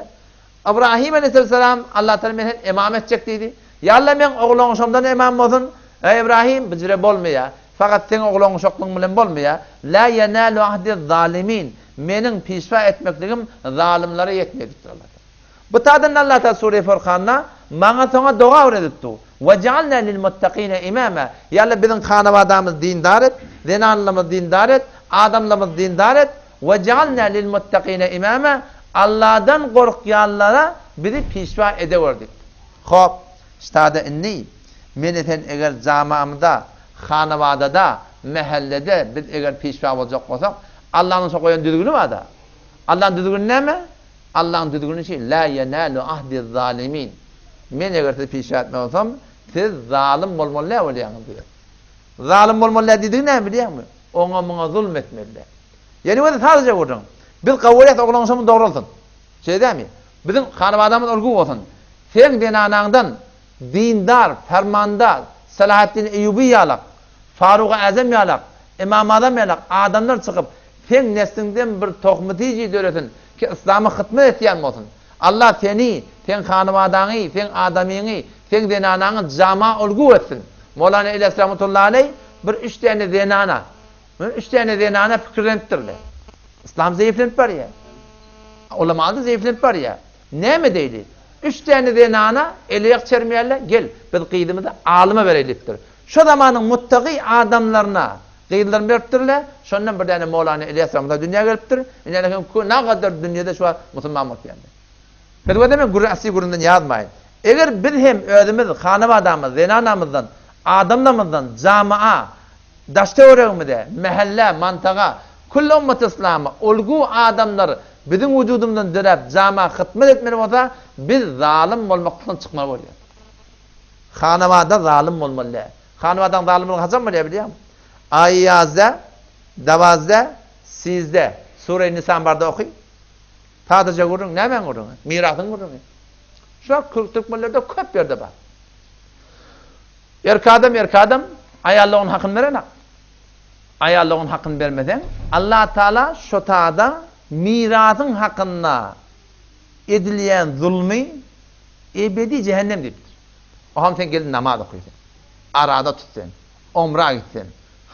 Ybrahym aleýhissalam Allah Taala men seni ymam etjek diýdi. Ýa Allah meň oglan-uşagymdan ymam bolsun. Eý Ybrahym, bu jüre bolmaýar. Fakat seň oglan-uşaklygyň bilen bolmaýar. La ýenalu ahdiz-zalimin. Meniň pişwa etmekligim zalymlara ýetmeýär diýipdir Allah Taala. Bu taýdan Allah Taala Sure-i Furkanda maňa soňa doga öwredipdi. Wejalna lil-muttakine imama. Ýa Allah biziň hanabadamyzy dindar et, zenanlarymyzy dindar et, adamlarymyzy dindar et. Wejalna lil-muttakine imama. Allahdan gorkýanlara bizi pişwa edewer diýipdi. Hop, ştada indi meni sen eger jamamyzda, hanabadada, mähellede biz eger pişwa boljak bolsak, Allanyň şo goýan düzgüni barda. Allanyň düzgüni näme? Allaň düzgüni şi, Lâ ýenâlu ahdiz-zâlimîn. Men eger sizi pişä etmeli bolsam, siz zalym bolmaly däl bolýaňyz diýýär. Zalym bolmaly däl diýdigi näme bilýäňmi? Oňa-muňa zulm etmeli däl. Ýöne özi sadaja gürrüň. Biz gowy bolýas, oglan şomy dogry bolsun. Şeýle dälmi? Biziň hanabadamyz ol gowy bolsun. Seň zenanaňdan dindar, fermandar, Salahaddin Eýýuby ýalak, Farugy Azam ýalak, Ymam Azam ýalak adamlar çykyp, Seň nesliňden bir tohmy tiji döresin, ki yslama hytmat etýän bolsun. Allah seni, seň hanybadaňy, seň adamyňy, seň zenanaňy jama ulgu etsin. Mowlana Ilyas rahmetullahi aleý bir üç däne zenana, bir üç däne zenana pikirlenipdirler. Yslam zeýiflenip barýar. Ulama-da zeýiflenip barýar. Näme edeýli? Üç däne zenana eleýak çermeýärler, gel, biz gyzymyzy alyma bereýli diýipdir. Şo zamanyň muttagy adamlaryna Gyzlaryny beripdirler. Şondan bir däne Mowlana Ilýas Ramazan dünýä gelipdir. Ine hem nagadar dünýede şu wagt musulman bolup ýandy. Biz wada men gürrüň asly gürrüňden ýazmaýyn. Eger biz hem özümiz hanabadamyz, zenanamyzdan, adamlarymyzdan jamaa, daş-töweregimize, mähellä, mantaga, külli ummaty yslama ulgu adamlar biziň wujudymyzdan döräp jamaa hytmat etmeli bolsa, biz zalym bolmaklykdan çykmaly bolýarys. Hanabada zalym bolmaly däl. Hanybadaň zalymlygy haçan bolýar bilýäňmi? Aýy ýazda, dawazda, sizde. Sure-i Nisan barda oky. Sadaja gürrüň, nämäň gürrüňi? Mirasyň gürrüňi. Şu wagt türkmenlerde köp ýerde bar. Erkek adam erkek adam, aýal onuň hakyny berenak. Aýal onuň hakyny bermeseň, Allah Taala şo tada mirasyň hakynda edilýän zulmy ebedi jähennem diýipdir. Oham sen gelip namaz oky sen. Araza tut sen. Omra git sen.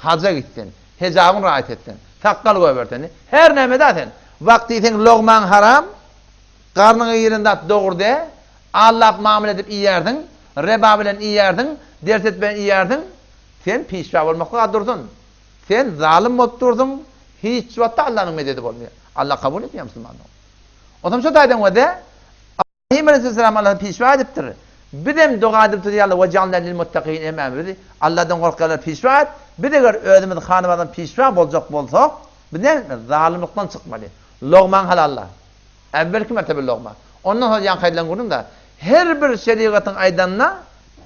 Haja git sen. Hejabyň raýat et sen. Sakgal goýber sen. Her näme da sen. Wagty seň logmaň haram, garnyňa giren zat dogry däl, allap mamla edip iýýärsiň, reba bilen iýýärsiň, ders etmän iýýärsiň. Sen pişwa bolmaklyga dursun. Sen zalym bolup dursuň, hiç wagtda Allanyň mededi bolmaýar. Alla kabul etmeýär musulmanlygy. Onsoň şo taýdan wede Ibrahim aleyhisselam Allahdan pişwa edipdir. Bizem doga edip durýarlar, Ýa Allah, wejalna lil-muttakin imama, bizi Allahdan gorkýanlara pişwa et. Biz eger özümiz hanymazdan pişwa boljak bolsak, biz näme etmeli? Zalymlykdan çykmaly. Logmaň halalla. Äwwelki mertebe logma. Ondan soň ýaňky aýdylan gürrüň-de, her bir şerigatyň aýdanyna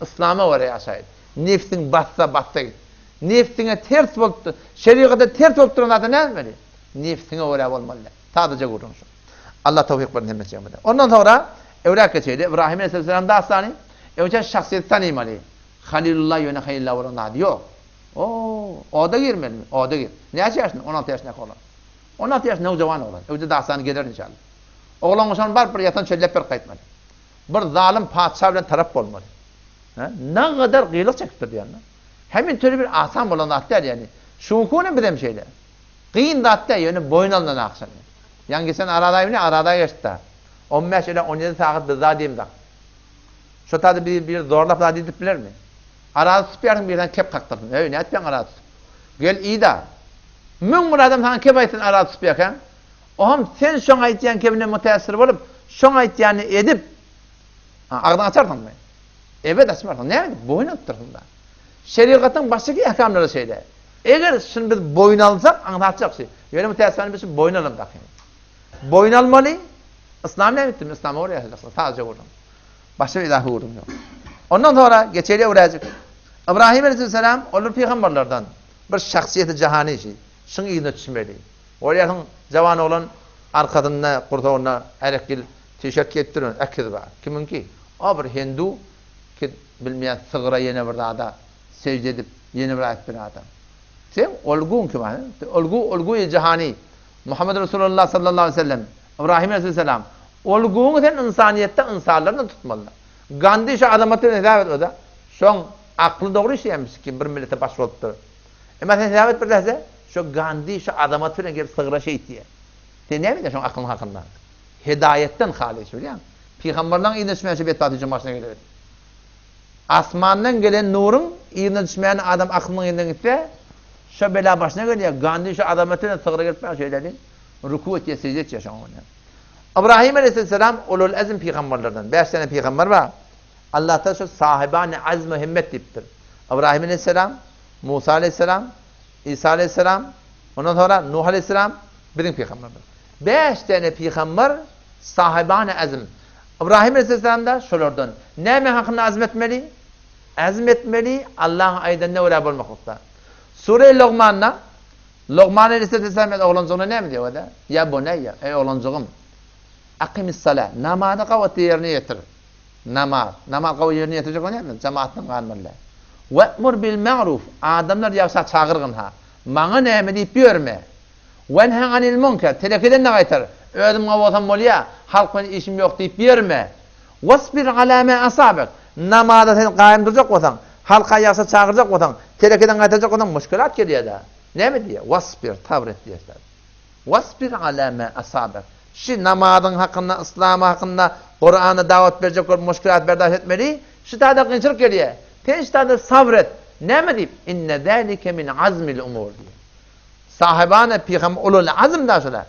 yslama görä ýaşaýyl. Nebsiň bassa, bassa git. Nebsiňe ters bolup, şerigata ters bolup duran zada näme etmeli? Nebsiňe görä bolmaly. Sadaja gürrüň şu. Allah towfyk bersin hemmeçigimize. Ondan soňra öwräk geçeýli. Ibrahim aleyhisselam dastany. Öňçe şahsyýeti tanymaly. Halilullah ýöne Halilullah bolan zady ýok. O, oda girmelimi? Oda gir. Näçe ýaşynda? 16 ýaşyndaky oglan. 16 ýaş nowjawan oglan. Öwde dastany geler inşallah. Oglan şony baryp bir ýatan çöllep berip gaýtmaly. Bir zalym patyşa bilen tarap bolmaly. Nä gadar gyýlyk çekipdir diýende. Hemin töli bir asan bolan zat däl ýani. Şu günki günem bizem şeýle. Kyn zat däl ýöne boýun alnan akşamy. Ýaňy geçen Araz aýy bilen Araz aýy geçdi. On bäş ila on ýedi sagat biz zat diýemzak. Şo taýda bizi biri zorlap zat diýdirip bilermi? Arazy tutup ýarsyň biri saňa kep kakdyrsyn. Öý nätýäň arazy tutup? Gel iý-da. 1001 adam saňa kep aýtsyn arazy tutup ýarkaň. Oňam sen şoň aýtýan kebine mütässir bolup, şoň aýtýanyny edip, agzyňy açarsyňmy? Ebet açmarsyň. Näme edip? Boýun alypdyrsyň-da. Şerigatyň başky ähkamlary şeýle. Eger şuny biz boýun alsak, aňsatjak şi. Ýöne mütässirany biz şu boýun alamzak. Boýun almaly. Yslam näme etdi? Yslama görä ýaşajaksyň. Sadja gürrüň. Başga bir izahy gürrüň ýok. Ondan sonra geçeli öwräjik. Ibrahim aleyhisselam ol bir pygamberlerden. Bir şahsyýeti jahany şi. Şuň yzyna düşmeli. Görýärsiň, jawan oglan arkasynda, gursagynda ärekgil tişört geýip duran äkiz bar. Kimiňki? O bir hindu, ki bilmeýän sygyra ýene bir zada sežde edip, ýene bir aýyp bir adam. Seň olguň kim? Olgu, olguýy jahany. Muhammed Resulullah sallallahu aleyhi ve sellem, Ibrahim aleyhisselam. Olguňy sen ynsanyýetde ynsanlardan tutmaly. Gandi şu azamat bilen hesap et o-da. Şoň akly dogry işleýärmiş ki bir millete baş bolupdyr. Emma sen hesap et bir lähze, şo Gandi şu azamat bilen gelip sygyra şeýt diýýär. Sen näme bilýäň şoň aklyň hakynda? Hedaýatdan haly şu bilýäňmi? Pygamberleň yzyna düşmän şu betbagt hüjüm başyna geler. Asmandan gelen nuruň yzyna düşmän adam aklynyň yzyndan gitse, şo bela başyna gelýär. Gandi şu azamat bilen sygyra gelip maňa şeýle diýip, ruku etýär, sejde etýär şoňa görä. Ibrahim aleyhisselam ulul azm pygamberlerden. Bäş tane pygamber bar. Allah Taala şu sahibani azm we himmet diýipdir. Ibrahim aleyhisselam, Musa aleyhisselam, Isa aleyhisselam, ondan sonra Nuh aleyhisselam biziň pygamberimiz. Bäş tane pygamber sahibani azm. Ibrahim aleyhisselam da şolardan. Näme hakynda azm etmeli? Azm etmeli Allahyň aýdanyna görä bolmaklykda. Sure Logmanda Logman aleyhisselam oglanjygyna näme diýýär o-da? Ýa buneýýe, eý oglanjygym, akymis-salah, namazy gabatly ýerine ýetir. Namaz. Namaz gawy ýerine ýetirjek bolýar näme? Jemaatdan galmaly däl. We'mur bil ma'ruf, adamlar ýagşa çagyrgyn ha. Maňa näme diýip ýörme. Wenhe anil munker, telekeden-de gaýtar. Özüm gawy bolsam bolýar, halk bilen işim ýok diýip ýörme. Wasbir ala ma asabek, namaza sen gaýym durjak bolsaň, halka ýagşa çagyrjak bolsaň, telekeden gaýtarjak bolsaň muşkilat gelýär-dä. Näme diýýär? Wasbir, sabr et diýýär. Wasbir ala ma asabek. Şi namazyň hakynda, yslam hakynda, Kurana dawat berjek bolup muşkilat berdaş etmeli. Şi taýda kynçylyk gelýär. Sen şi taýda sabr et. Näme diýip? Inne zalike min azmil umur diýýär. Sahybana pygamber ulul azm da şolar.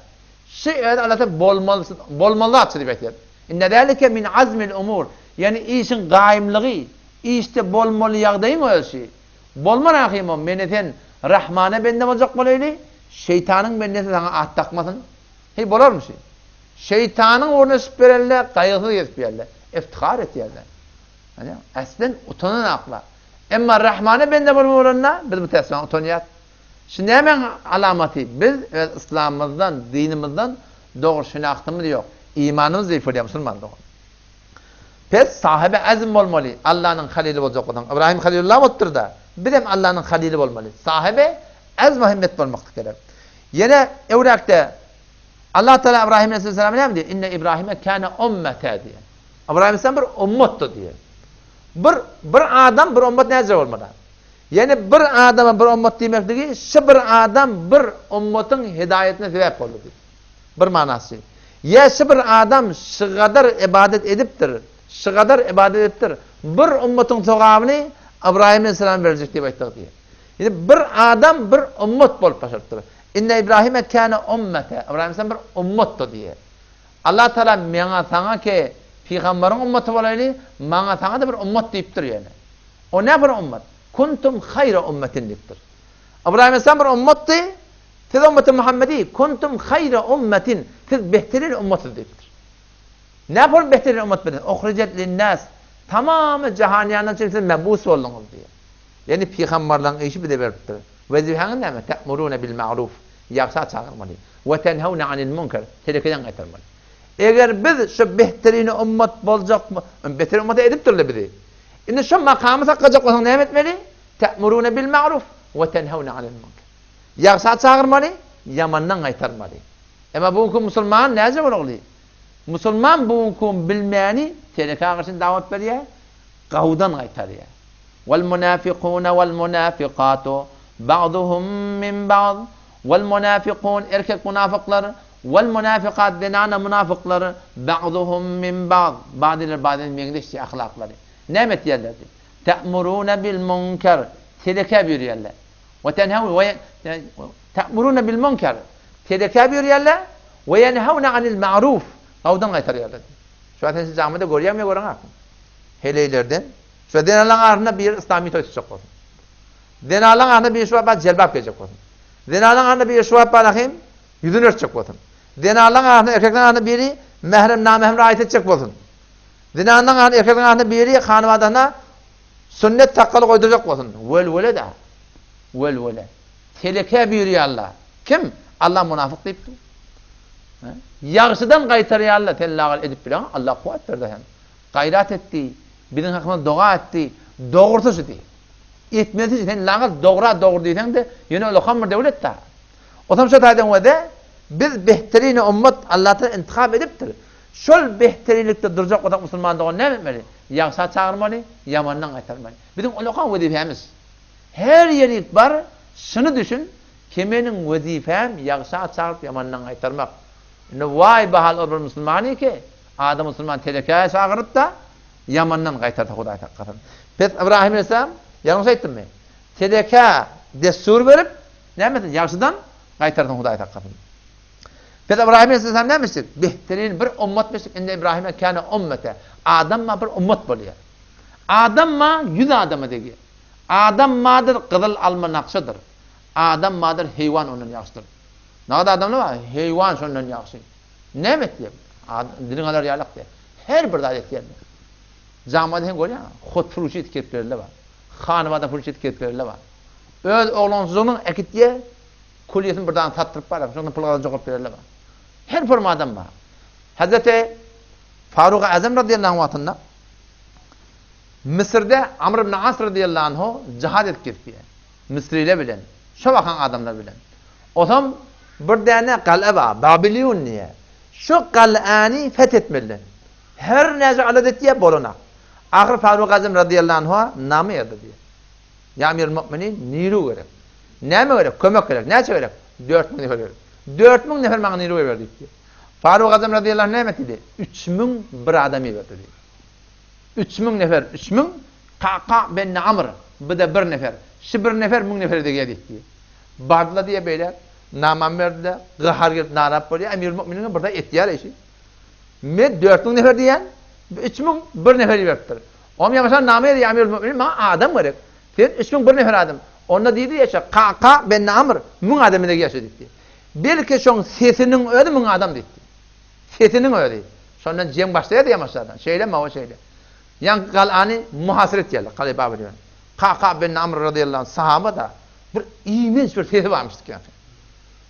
Şi öz Allahdan bolmaly bolmaly zat diýip aýtýar. Inne zalike min azmil umur. Ýani işiň gaýymlygy, işde bolmaly ýagdaýyň özi şi. Bolma Rahymym, meni sen Rahmana bende boljak bolaýly, şeýtanyň bendesi saňa at dakmasyn. Heý, bolarmy şi? Şeýtanyň ugruna düşüp berenler gaýgysyz gezip ýörler, iftihar etýärler. Ýa, äslen utananaklar. Emma Rahmana bende bolma bolanda, biz bu täsirden utanýas. Şu nämäň alamaty? Biz öz yslamymyzdan, dinimizden dogry şenagtymyz ýok. Imanymyz zeýif bolýar musulman dogan. Pes sahyby azm bolmaly, Allanyň halyly boljak bolsaň. Ybrahym halilullah bolupdyr-da. Bizem Allanyň halyly bolmaly. Sahyby azm we himmet bolmaklyk gerek. Ýene Öwräkde Allah Teala Ybrahim aleyhissalama näme diýýär? Inne Ibrahime kana ummete diýýär. Ybrahim aleyhissalam bir ummatdy diýýär. Bir bir adam bir ummat näce bolmaly? Ýene bir adama bir ummat diýmekligi şu bir adam bir ummatyň hidaýatyna sebäp boldy diýip. Bir manasy. Ýa şu bir adam şygadar ybadat edipdir, şygadar ybadat edipdir, bir ummatyň sogabyny Ybraýym aleyhissalama berjek diýip aýtdyk diýýär. Ýani bir adam bir ummat bolup başarypdyr. Inne Ibrahime kâne ummete. Ybraýym aleyhissalam bir ummatdy diýýär. Allah Taala meňa saňa ke pygamberiň ummaty bolaýly, maňa saňa-da bir ummat diýipdir ýöne. O näme bir ummat? Kuntum haýra ummetin diýipdir. Ybraýym aleyhissalam bir ummatdy, Siz ummeti Muhammedi, kuntum haýra ummetin, siz behterin ummatsyz diýipdir. Näme bolup behterin ummat bilen? Uhrijat linnas, tamamy jahanýandan üçin siz mebus bolduňyz diýýär. Ýagny pygamberleriň işi bize beripdir. Wezipäňiz näme? Te'murune bil ma'ruf, ýagşa çagyrmaly. We tenhewne anil munker, telekeden gaýtarmaly. Eger biz şu behterin ummat boljak, behterin ummata edipdirler bizi. Indi şu makamy saklajak bolsaň näme etmeli? Te'murune bil ma'ruf we tenhewne anil munker. Ýagşa çagyrmaly, ýamandan gaýtarmaly. Emma bu günki musulman näce bolagly? Musulman bu günki gün bilmäni teleke agyr üçin dawat berýär, gawudan gaýtarýar. Wal munafikune wal munafikatu ba'duhum min ba'd. Wal munafikun erkek munafyklar, wal munafikat zenana munafyklar ba'duhum min ba'd. Ba'dylar ba'dyna meňzeş diýýär ahlaklary. Näme etýärler diýýär. Ta'muruna bil munkar telekä buýurýarlar. We tenhew we ta'muruna bil munkar telekä buýurýarlar we yenhewne anil ma'ruf gawdan gaýtarýarlar. Şu wagt sen şu jamyda görýäňmi ýa göreňakmy? Heleýlerden şu zenanlaryň arasynda biri yslamy toý tutjak bolsun. Zenanlaryň arasynda biri şu wagt bar jelbap geýjek bolsun. Zenanlaryň arasynda biri şu wagt bar hem ýüzüni örtjek bolsun. Zenanlaryň arasynda erkekleriň arasynda biri mährem namährem raýat etjek bolsun. Zenanlaryň arasynda erkekleriň arasynda biri hanybadana sünnet sakgaly goýdurjak bolsun. Welwele-dä. Welwele. Telekä buýurýarlar. Kim? Allah munafyk diýipdir. Ýagşydan gaýtarýarlar, sen lagal edip bileňok, Allah kuwwat berdi hem. Gaýrat etdi, biziň hakymyzda doga etdi, dogrusy şu diý. Etmesi şu, sen lagal dogra dogry diýseň-de, ýöne ulakam bir döwlet-dä. Otam şo taýdan wede, biz behterini ummat Allatagala intihap edipdir. Şol behterinlikde durjak bolsak musulman dogan näme etmeli? Ýagşa çagyrmaly, ýamandan gaýtarmaly. Biziň ulakan wezipämiz. Her ýerik bar, şuny düşün, ki meniň wezipäm ýagşa çagyryp ýamandan gaýtarmak. Indi waý bahal ol bir musulman ki, adam musulman telekä çagyryp-da, ýamandan gaýtarsa Hudaý saklasyn. Pes Ybrahym aleyhisselam, ýalňyş aýtdymmy? Telekä dessur berip, näme etsin? Ýagşydan gaýtarsyn Hudaý saklasyn. Pes Ybrahym aleyhisselam näme etjek? Behterin bir ummatmyş, indi Ybrahime käne ummete. Adam ma bir ummat bolýar. Adam ma 100 adama degýär. Adam madyr gyzyl alma nakşadyr. Adam madyr heýwan ondan ýagşydyr. Nagada adamlar bar, heýwan şondan ýagşy. Näme etýär? Diliň alar ýalak diýär. Her bir zat etýär. Jamada sen görýäň, hot furuş etip gelip berle bar. Hanybada furuş etip gelip berle bar. Öz oglanjygynyň äkitýär, kulýesini bir dana satdyryp bar, şondan pul gazanjak bolup berle bar. Her forma adam bar. Hazreti Faruk Azam radiyallahu anh wagtynda Müsürde Amr ibn As radiyallahu anhu jihad edip gezipýär. Müsriler bilen, şo bakan adamlar bilen. Osam bir däne gal'a bar, Babiliýun diýýär. Şo gal'any feth etmeliler. Her näce alat etýär, bolanak. Ahyr Faruk Azam radiyallahu anhu name ýazdy diýýär. Ýa Amirul Mu'minin, niru gerek. Näme gerek? Kömek gerek. Näçe gerek? 4000 nefer gerek. 4000 nefer maňa niru ber diýipdi. Faruk Azam radiyallahu anh näme etdi? 3000 bir adam iberdi diýdi. 3000 nefer, 3000 Kaka ben Amr, bu-da bir nefer. Şu bir nefer 1000 nefere degýär diýipdi. Bardylar diýýär beýle, namam berdiler, gahar gelip narap bolýar, Emirül Mu'minin bir zat etýär işi. Men 4000 nefer diýýän, 3000 bir nefer iberipdir. Oňa ýamaşan name ýazýar, Emirül Mu'minin maňa adam gerek. Sen 3000 bir nefer adam. Onda diýdi ýaşa, Kaka ben Amr 1000 adam bilen ýaşa diýdi. Belki şoň sesiniň özi 1000 adam diýdi. Sesiniň özi. Şondan jeň başlaýar ýamaşadan. Şeýle mawa şeýle. Ýaňky galany muhasyr etýärler, Kale Babylyony. Kaka ben Amr radyýallahu anh sahaba da bir iýmenç bir sesi barmyş ýaňky.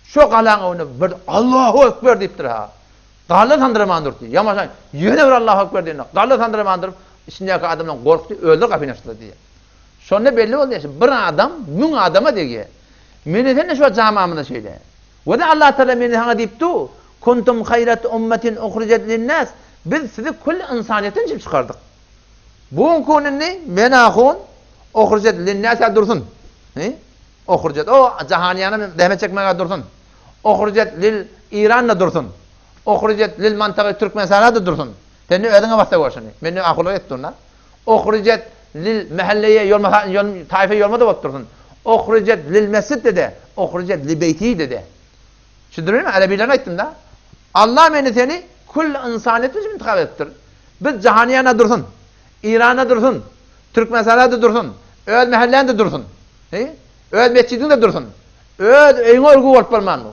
Şo galaň öňünde bir Allahu ekber diýipdir ha. Gala sandyraman durdy. Ýamaşan ýene bir Allahu ekber diýende gala sandyraman durup içindäki adamlar gorkdy, özleri gapyny açdylar diýýär. Şonda belli boldy ýa bir adam 1000 adama degýär. Meni sen de şu jamamyzda şeýle. We-de Allah Taala meni saňa diýip du, Kuntum haýrat ummetin uhrijat linnas. Biz sizi kül ynsanyýetden çykyp çykardyk. Bu gün indi men ahun uhrijat linnasa dursun. He? Uhrijat o jahanyýana zähmet çekmäge dursun. Uhrijat lil Iranda dursun. Uhrijat lil mantagy Türkmenistana da dursun. Sen ne özüňe basa gör şuny. Men ne ahunlyk etdim da. Uhrijat lil mähelleýe ýolmasa ýol taýfa ýolma da bolup dursun. Uhrijat lil mesjid de, uhrijat li beýti de. Düşündirmemi? Arebilerini aýtdym da. Allah meni seni kül ynsanyýet üçin intihap edipdir. Biz Jahaniýana dursun. Irana dursun. Türkmenistana da dursun. Öz mähelläň de dursun. He? Öz mesjidiň de dursun. Öz öýüňe örgü bolup bolman bu.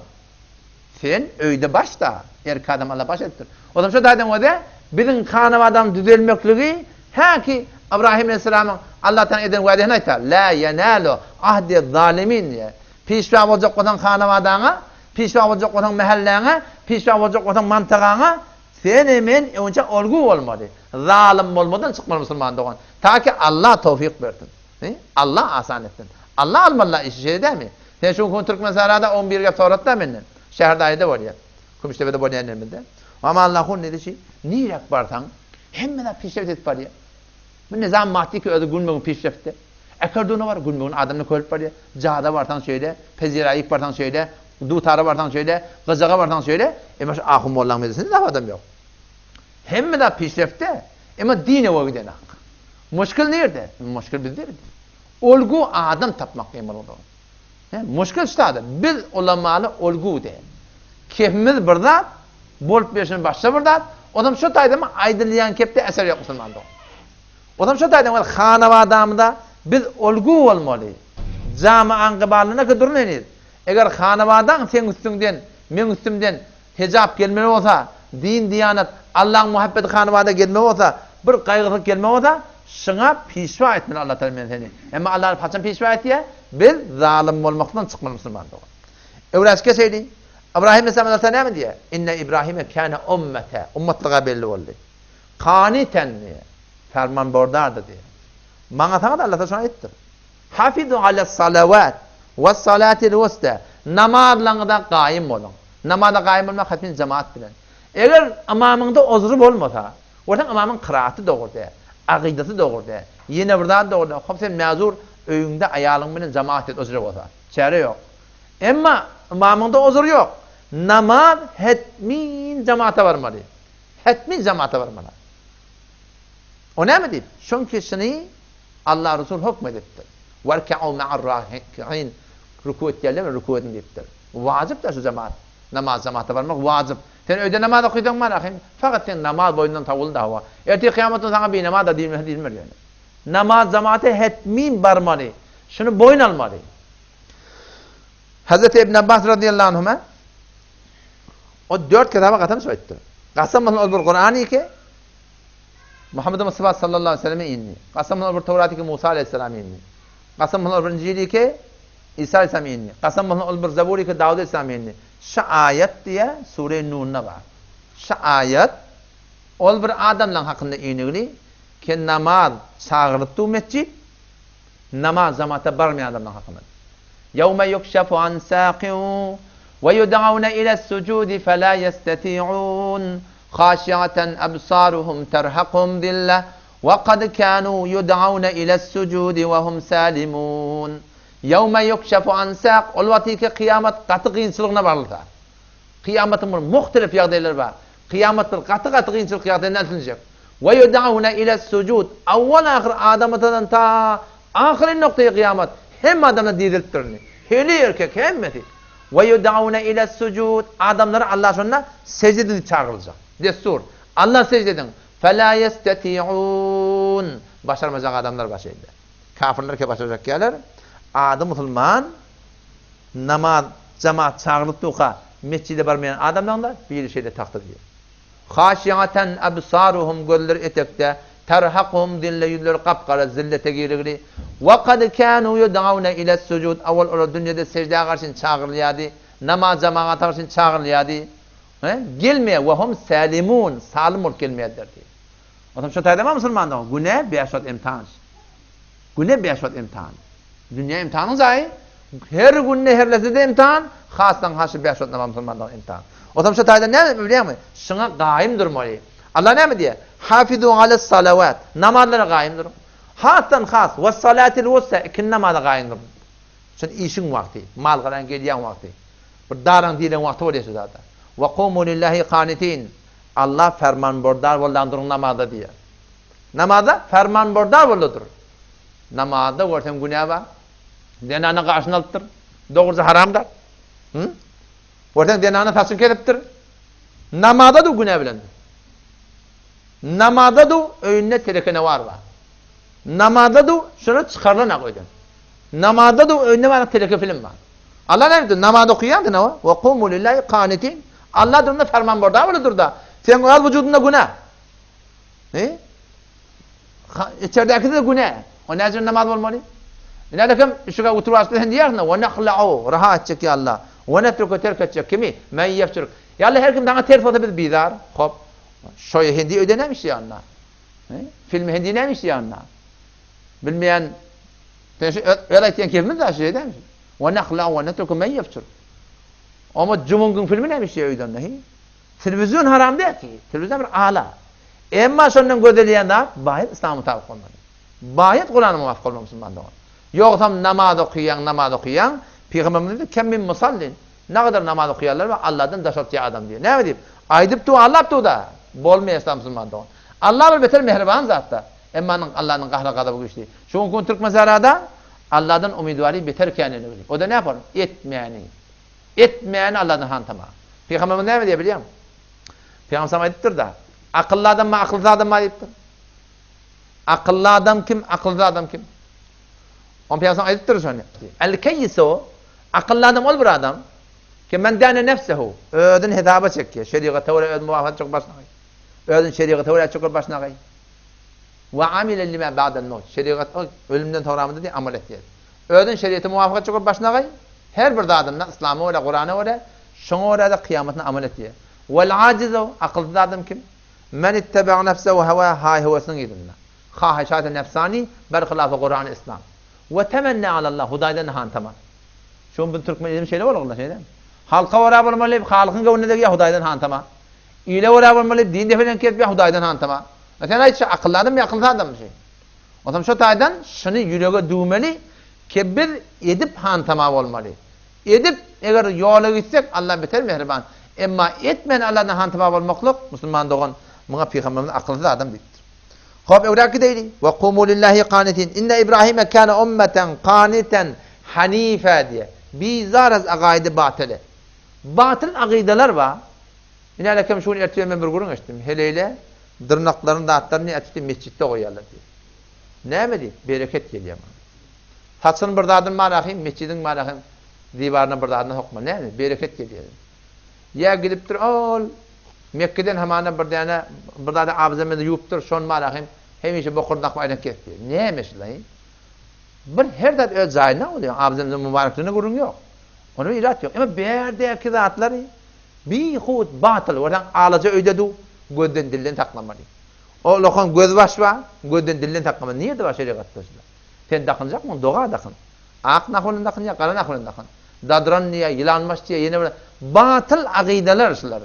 Sen öýde başda, erkek adam Allah baş edipdir. O zaman şu taýdan öze biziň hanabadam düzelmekligi häki Ibrahim aleyhisselamyň Allah'tan eden wa'desini aýtar. La yenalu ahdi zalimin diýe. Pişwa boljak bolsaň hanabadaňa, pişwa boljak bolsaň mähelläňe, pişwa boljak bolsaň mantagaňa, sen men öňçe olgu bolmaly. Zalym bolmadan çykmaly musulman dogan. Ta ki Allah towfyk bersin. Allah asan etsin. Allah almaly işi şeýle dälmi? Sen şu gün Türkmensahrada 11 gep soratda menden. Şäherde aýda bolýar. Kümüşdepede bolýan ýerimizde. Ama Allahun dedi şi, nirek barsaň, hemme zat pişreft edip barýar. Bu nizam maddy ki özi günbe-gün pişreftde. Äkerduna bar, günbe-gün adamlar köpelip barýar. Jaza barsaň şeýle, peziraýyk barsaň şeýle, dutara barsaň şeýle, gyjaga barsaň şeýle. Emma şu ahun mollaň mejlisinde zat adam ýok. Hemme zat pişrefde, emma din öňe gidenak. Muşkil nirde? Muşkil bizde indi. Olgu adam tapmak kyn bolup dur. He, muşkil şuda. Biz ulamaly olgu däl. Kepimiz bir zat, bolup berşimiz başga bir zat. Onam şu taýda aýdylýan kepde eser ýok musulmanda. Onam şu taýda biz hanabadamyza biz olgu bolmaly. Jamaň gybalyna ki durun heniz. Eger hanabadaň seň üstüňden, meň üstümden Hijap gelmeli bolsa, din, diýanat, Allaň muhabbeti hanabada gelmeli bolsa, bir gaýgysyzlyk gelmeli bolsa, şyňa pişwa etmeli Allah Tagala men seni. Emma Allah haçan pişwa etýär? Biz zalym bolmakdan çykmaly musulman dogan. Öwräş geçeýli. Ybrahim aleyhisselam Allah Tagala näme diýýär? Inne Ibrahime kâne ummete. Ummatlyga belli boldy. Kaniten diýýär. Fermanbordardy diýýär. Maňa saňa-da Allah Tagala şony aýtdyr. Hafizu alas-salawat was-salatil wusta. Namazlaryňyzda gaýym boluň. Namaza gaýym bolmak hatyn jemaat bilen. Eger ymamyňda ozry bolmasa, görseň ymamyň kyraaty dogry däl, akydasy dogry däl, ýene bir zady dogry däl, hop sen mäzur öýüňde aýalyň bilen jemaat et ozry bolsa. Çäre ýok. Emma ymamyňda ozry ýok. Namaz hetmin jemaata barmaly. Hetmin jemaata barmaly. O näme diýip? Çünki şuny Allah Resul hökm edipdir. Werke'u ma'ar raki'in. Ruku etýärler bilen ruku ediň diýipdir. Wajyp-da şu jemaat. Namaz jemaata barmak wajyp. Sen öýde namaz okysaň bar ahim, fakat seň namaz boýundan tawul dawa. Ertir kyýamat güni saňa binamaz-da diýilmese diýilmer ýöne. Namaz jemaata hetmin barmaly. Şuny boýun almaly. Hazreti Ibn Abbas radiyallahu anhuma o dört kitaba kasam şoýtdy. Kasam bolsun ol bir Kur'an ki Muhammed Mustafa sallallahu aleyhi ve selleme indi. Kasam bolsun ol bir Tawrat ki Musa aleyhisselam indi. Kasam bolsun ol bir Injil ki Isa aleyhisselam indi. Kasam bolsun ol bir Zabur ki Dawud aleyhisselam indi. Şu aýat diýe sure Nunda bar. Şu aýat ol bir adamlaryň hakynda inigli ki namaz çagyryp du mesjid namaz jamaata barmaýan adamlaryň hakynda. Ýewme yukşafu an saqin we yud'auna ila sujudi fela yestati'un Haşiaten ebsaruhum terhakuhum zille we kad kanu yud'aune iles-sucudi we hum salimun. Ýewme yukşefu an sak, ol wagtyky kyýamat gaty kynçylygyna barylsa. Kyýamatyň bir muhtelif ýagdaýlary bar. Kyýamat bir gaty-gaty kynçylyk ýagdaýynda alsynjak. We yud'aune iles-sucud, awwal-ahyr Adam atadan ta ahyry noktaýy kyýamat hemme adamlar dirilipdir indi. Heli erkek hemmesi. We ýud'aune iles-sujud, adamlary Allah şonda sežde ediň diýip çagyryljak. Dessur. Allah sežde ediň. Fela ýesteti'un, başarmajak adamlar bar şeýle. Kafirler ke başarjak ýalar. Ady musulman, namaz, jemaat çagyrylyp durka mesjide barmaýan adamlaryň-da biri şeýle tagta diýýär. Haşiaten absaruhum gözleri etekde, terhakuhum zille ýüzleri gap-gara zillete girigli. We kad kanu ýud'aune iles-sujud awal olar dünýede seždä garşyn çagyrylýardy, namaz jamagata garşyn çagyrylýardy. He? Gelmeýär we hum salimun salym bolup gelmeýärdiler diýýär. Onsoň şo taýda bar musulmanda güne bäş wagt imtihan. Güne bäş wagt imtihan. Dünýä imtihanyň jaýy, her günde her lezede imtihan, hasdan has şu bäş wagt namaz musulmanlaryň imtihan. Onsoň şu taýda näme bilýäňmi? Şuňa gaýym durmaly. Allah näme diýýär? Hafizu alas salawat. Namazlara gaýym duruň. Hasdan has we salatil wusta ikindi namaza gaýym duruň. Şun işiň wagty, mal garan gelýän wagty. Bir daraň diýlen wagty bolýar şu zada. Wa qumu lillahi qanitin. Allah fermanbordar bollan duruň namazda diýýär. Namazda fermanbordar bolda dur. Namazda görseň günä bar. Zenana gaşyny alypdyr. Dogruja haram zat. Hı? Görseň zenana saçyny kesipdir. Namazda du günä bilen. Namazda du öýünde telekene bar bar. Namazda du şuna çykarylan ak öýden. Namazda du öýünde bar teleke film bar. Allah näme diýdi? Namaz okaýan diýdi. Wa qumu lillahi qanitin. Allah durunda ferman borda bolup durda. Sen öz wujudynda günä. He? Içerdäkisi-de günä. O näce namaz bolmaly? Ine kim işige oturyp açdy sen diýersiň, "Wa nahla'u" rahat etjek ýa Allah. Wa netruku terk etjek kimi? Men ýefjur. Ýa Allah her kim saňa ters bolsa biz bizar. Hop. Şo hindi öýde näme işleýär onda? He? Film hindi näme işleýär onda? Bilmeýän sen şu öz aýtýan kefimiz da şeýle dämi? Wa nahla'u wa netruku men ýefjur. Ama Jumung'un filmi näme işleýär öýde onda? He? Telewizion haram däl ki. Telewizion bir ala. Emma şondan gözelýän zat baýat Yslama mutabık bolmaly. Baýat Kurana muwafyk bolmaly musulman dogan. Ýogsam namaz okaýaň, namaz okaýaň, Pygamberimiz diýdi, Kem min musallin, nagadar namaz okaýanlar bar, Allahdan daş atýan adam diýýär. Näme diýip? Aýdyp dur, aldap dur-da. Bolmaýar şda musulman dogan. Allah bir beter mähriban zat-da. Emma onuň Allanyň gahry-gazaby güýçli. Şu günki gün Türkmensährada Allahdan umydwary beter kän ýöne. O-da näpar? Etmäni. Etmäni Allahdan hantama. Pygamberimiz näme diýýär bilýäňmi? Pygamberimiz aýdypdyr-da, Akylly adam bar, akylsyz adam bar diýipdir. Akylly adam kim, akylsyz adam kim? Oň pygamberimiz aýdypdyr şony. El-keýisu, akylly adam ol bir adam, ki men däne nefsehu, özüni hesaba çekýär, şerigata görä öz muwafyk çykyp başyna gaý. Özüni şerigata görä çykyp başyna gaý. We amile lima ba'del mewt, şerigat ölümden soňramyda diýip amal etýär. Özüni şeriýete muwafyk çykyp başyna gaý. Her bir zadynda yslama görä, Kurana görä, şoňa görä-de kyýamatyna amal etýär. Wel ajizu, akylsyz adam kim? Men itteba'a nefsehu hewa, haý-höwesiniň yzynda. Hahyşaty nefsani, berhilafy Kurany yslam. We temenne alallah, Hudaýdan hantama. Şu gün biz türkmen ilimiz şeýle boldy, şeýle dälmi? Halka görä bolmaly, halkyň göwnüne degýär, Hudaýdan hantama. Ile görä bolmaly, din depeden kesip ýa Hudaýdan hantama. A sen aýtşy, akylly adammy ýa akylsyz adammy şi? Onsoň şo taýdan şuny ýürege düwmeli ki biz edip hantama bolmaly. Edip eger ýola gitsek Allah beter mähriban. Emma etmän Allahdan hantama bolmaklyk musulman dogan muňa pygamberimiz akylsyz adam diýipdir. Hop öwräk gideýli. We kumu lillahi qanitin. Inne Ibrahime kana ummeten qaniten hanifa diýe. Bizar az agaýdy batyly. Batyl agydalar bar. Ine alekem şu gün ertir men bir gürrüň eşitdim. Heleýle dyrnaklaryny zatlaryny ätdi mesjitde goýýarlar diýip. Näme diýip? Bereket gelýär maňa. Saçyny bir zadyny marahym, mesjidiň marahym diwaryna bir zadyny sokma. Näme? Bereket gelýär. Ýa gidipdir ol Mekgeden hamana bir däne bir zady abzemede ýuwupdyr, şony marahym hemişe bokuryny dakyp aýlanyp gezipdir. Näme şulaý? Bir her zat öz jaýynda bolýar. Abzemde mübarekligine gürrüň ýok. Onda bir ilat ýok. Emma bärdäki zatlary bihut batyl. Görseň alaja öýde du, gözden dilden saklamaly. O lokan gözbaş bar, gözden dilden saklamaly. Nirde bar şerigatda şular? Sen dakynjakmyň, doga dakyn. Ak nah bilen dakyn ýa gara nah bilen dakyn. Dadran diýýär, ýylanbaş diýýär, ýene bir batyl agydalar şular.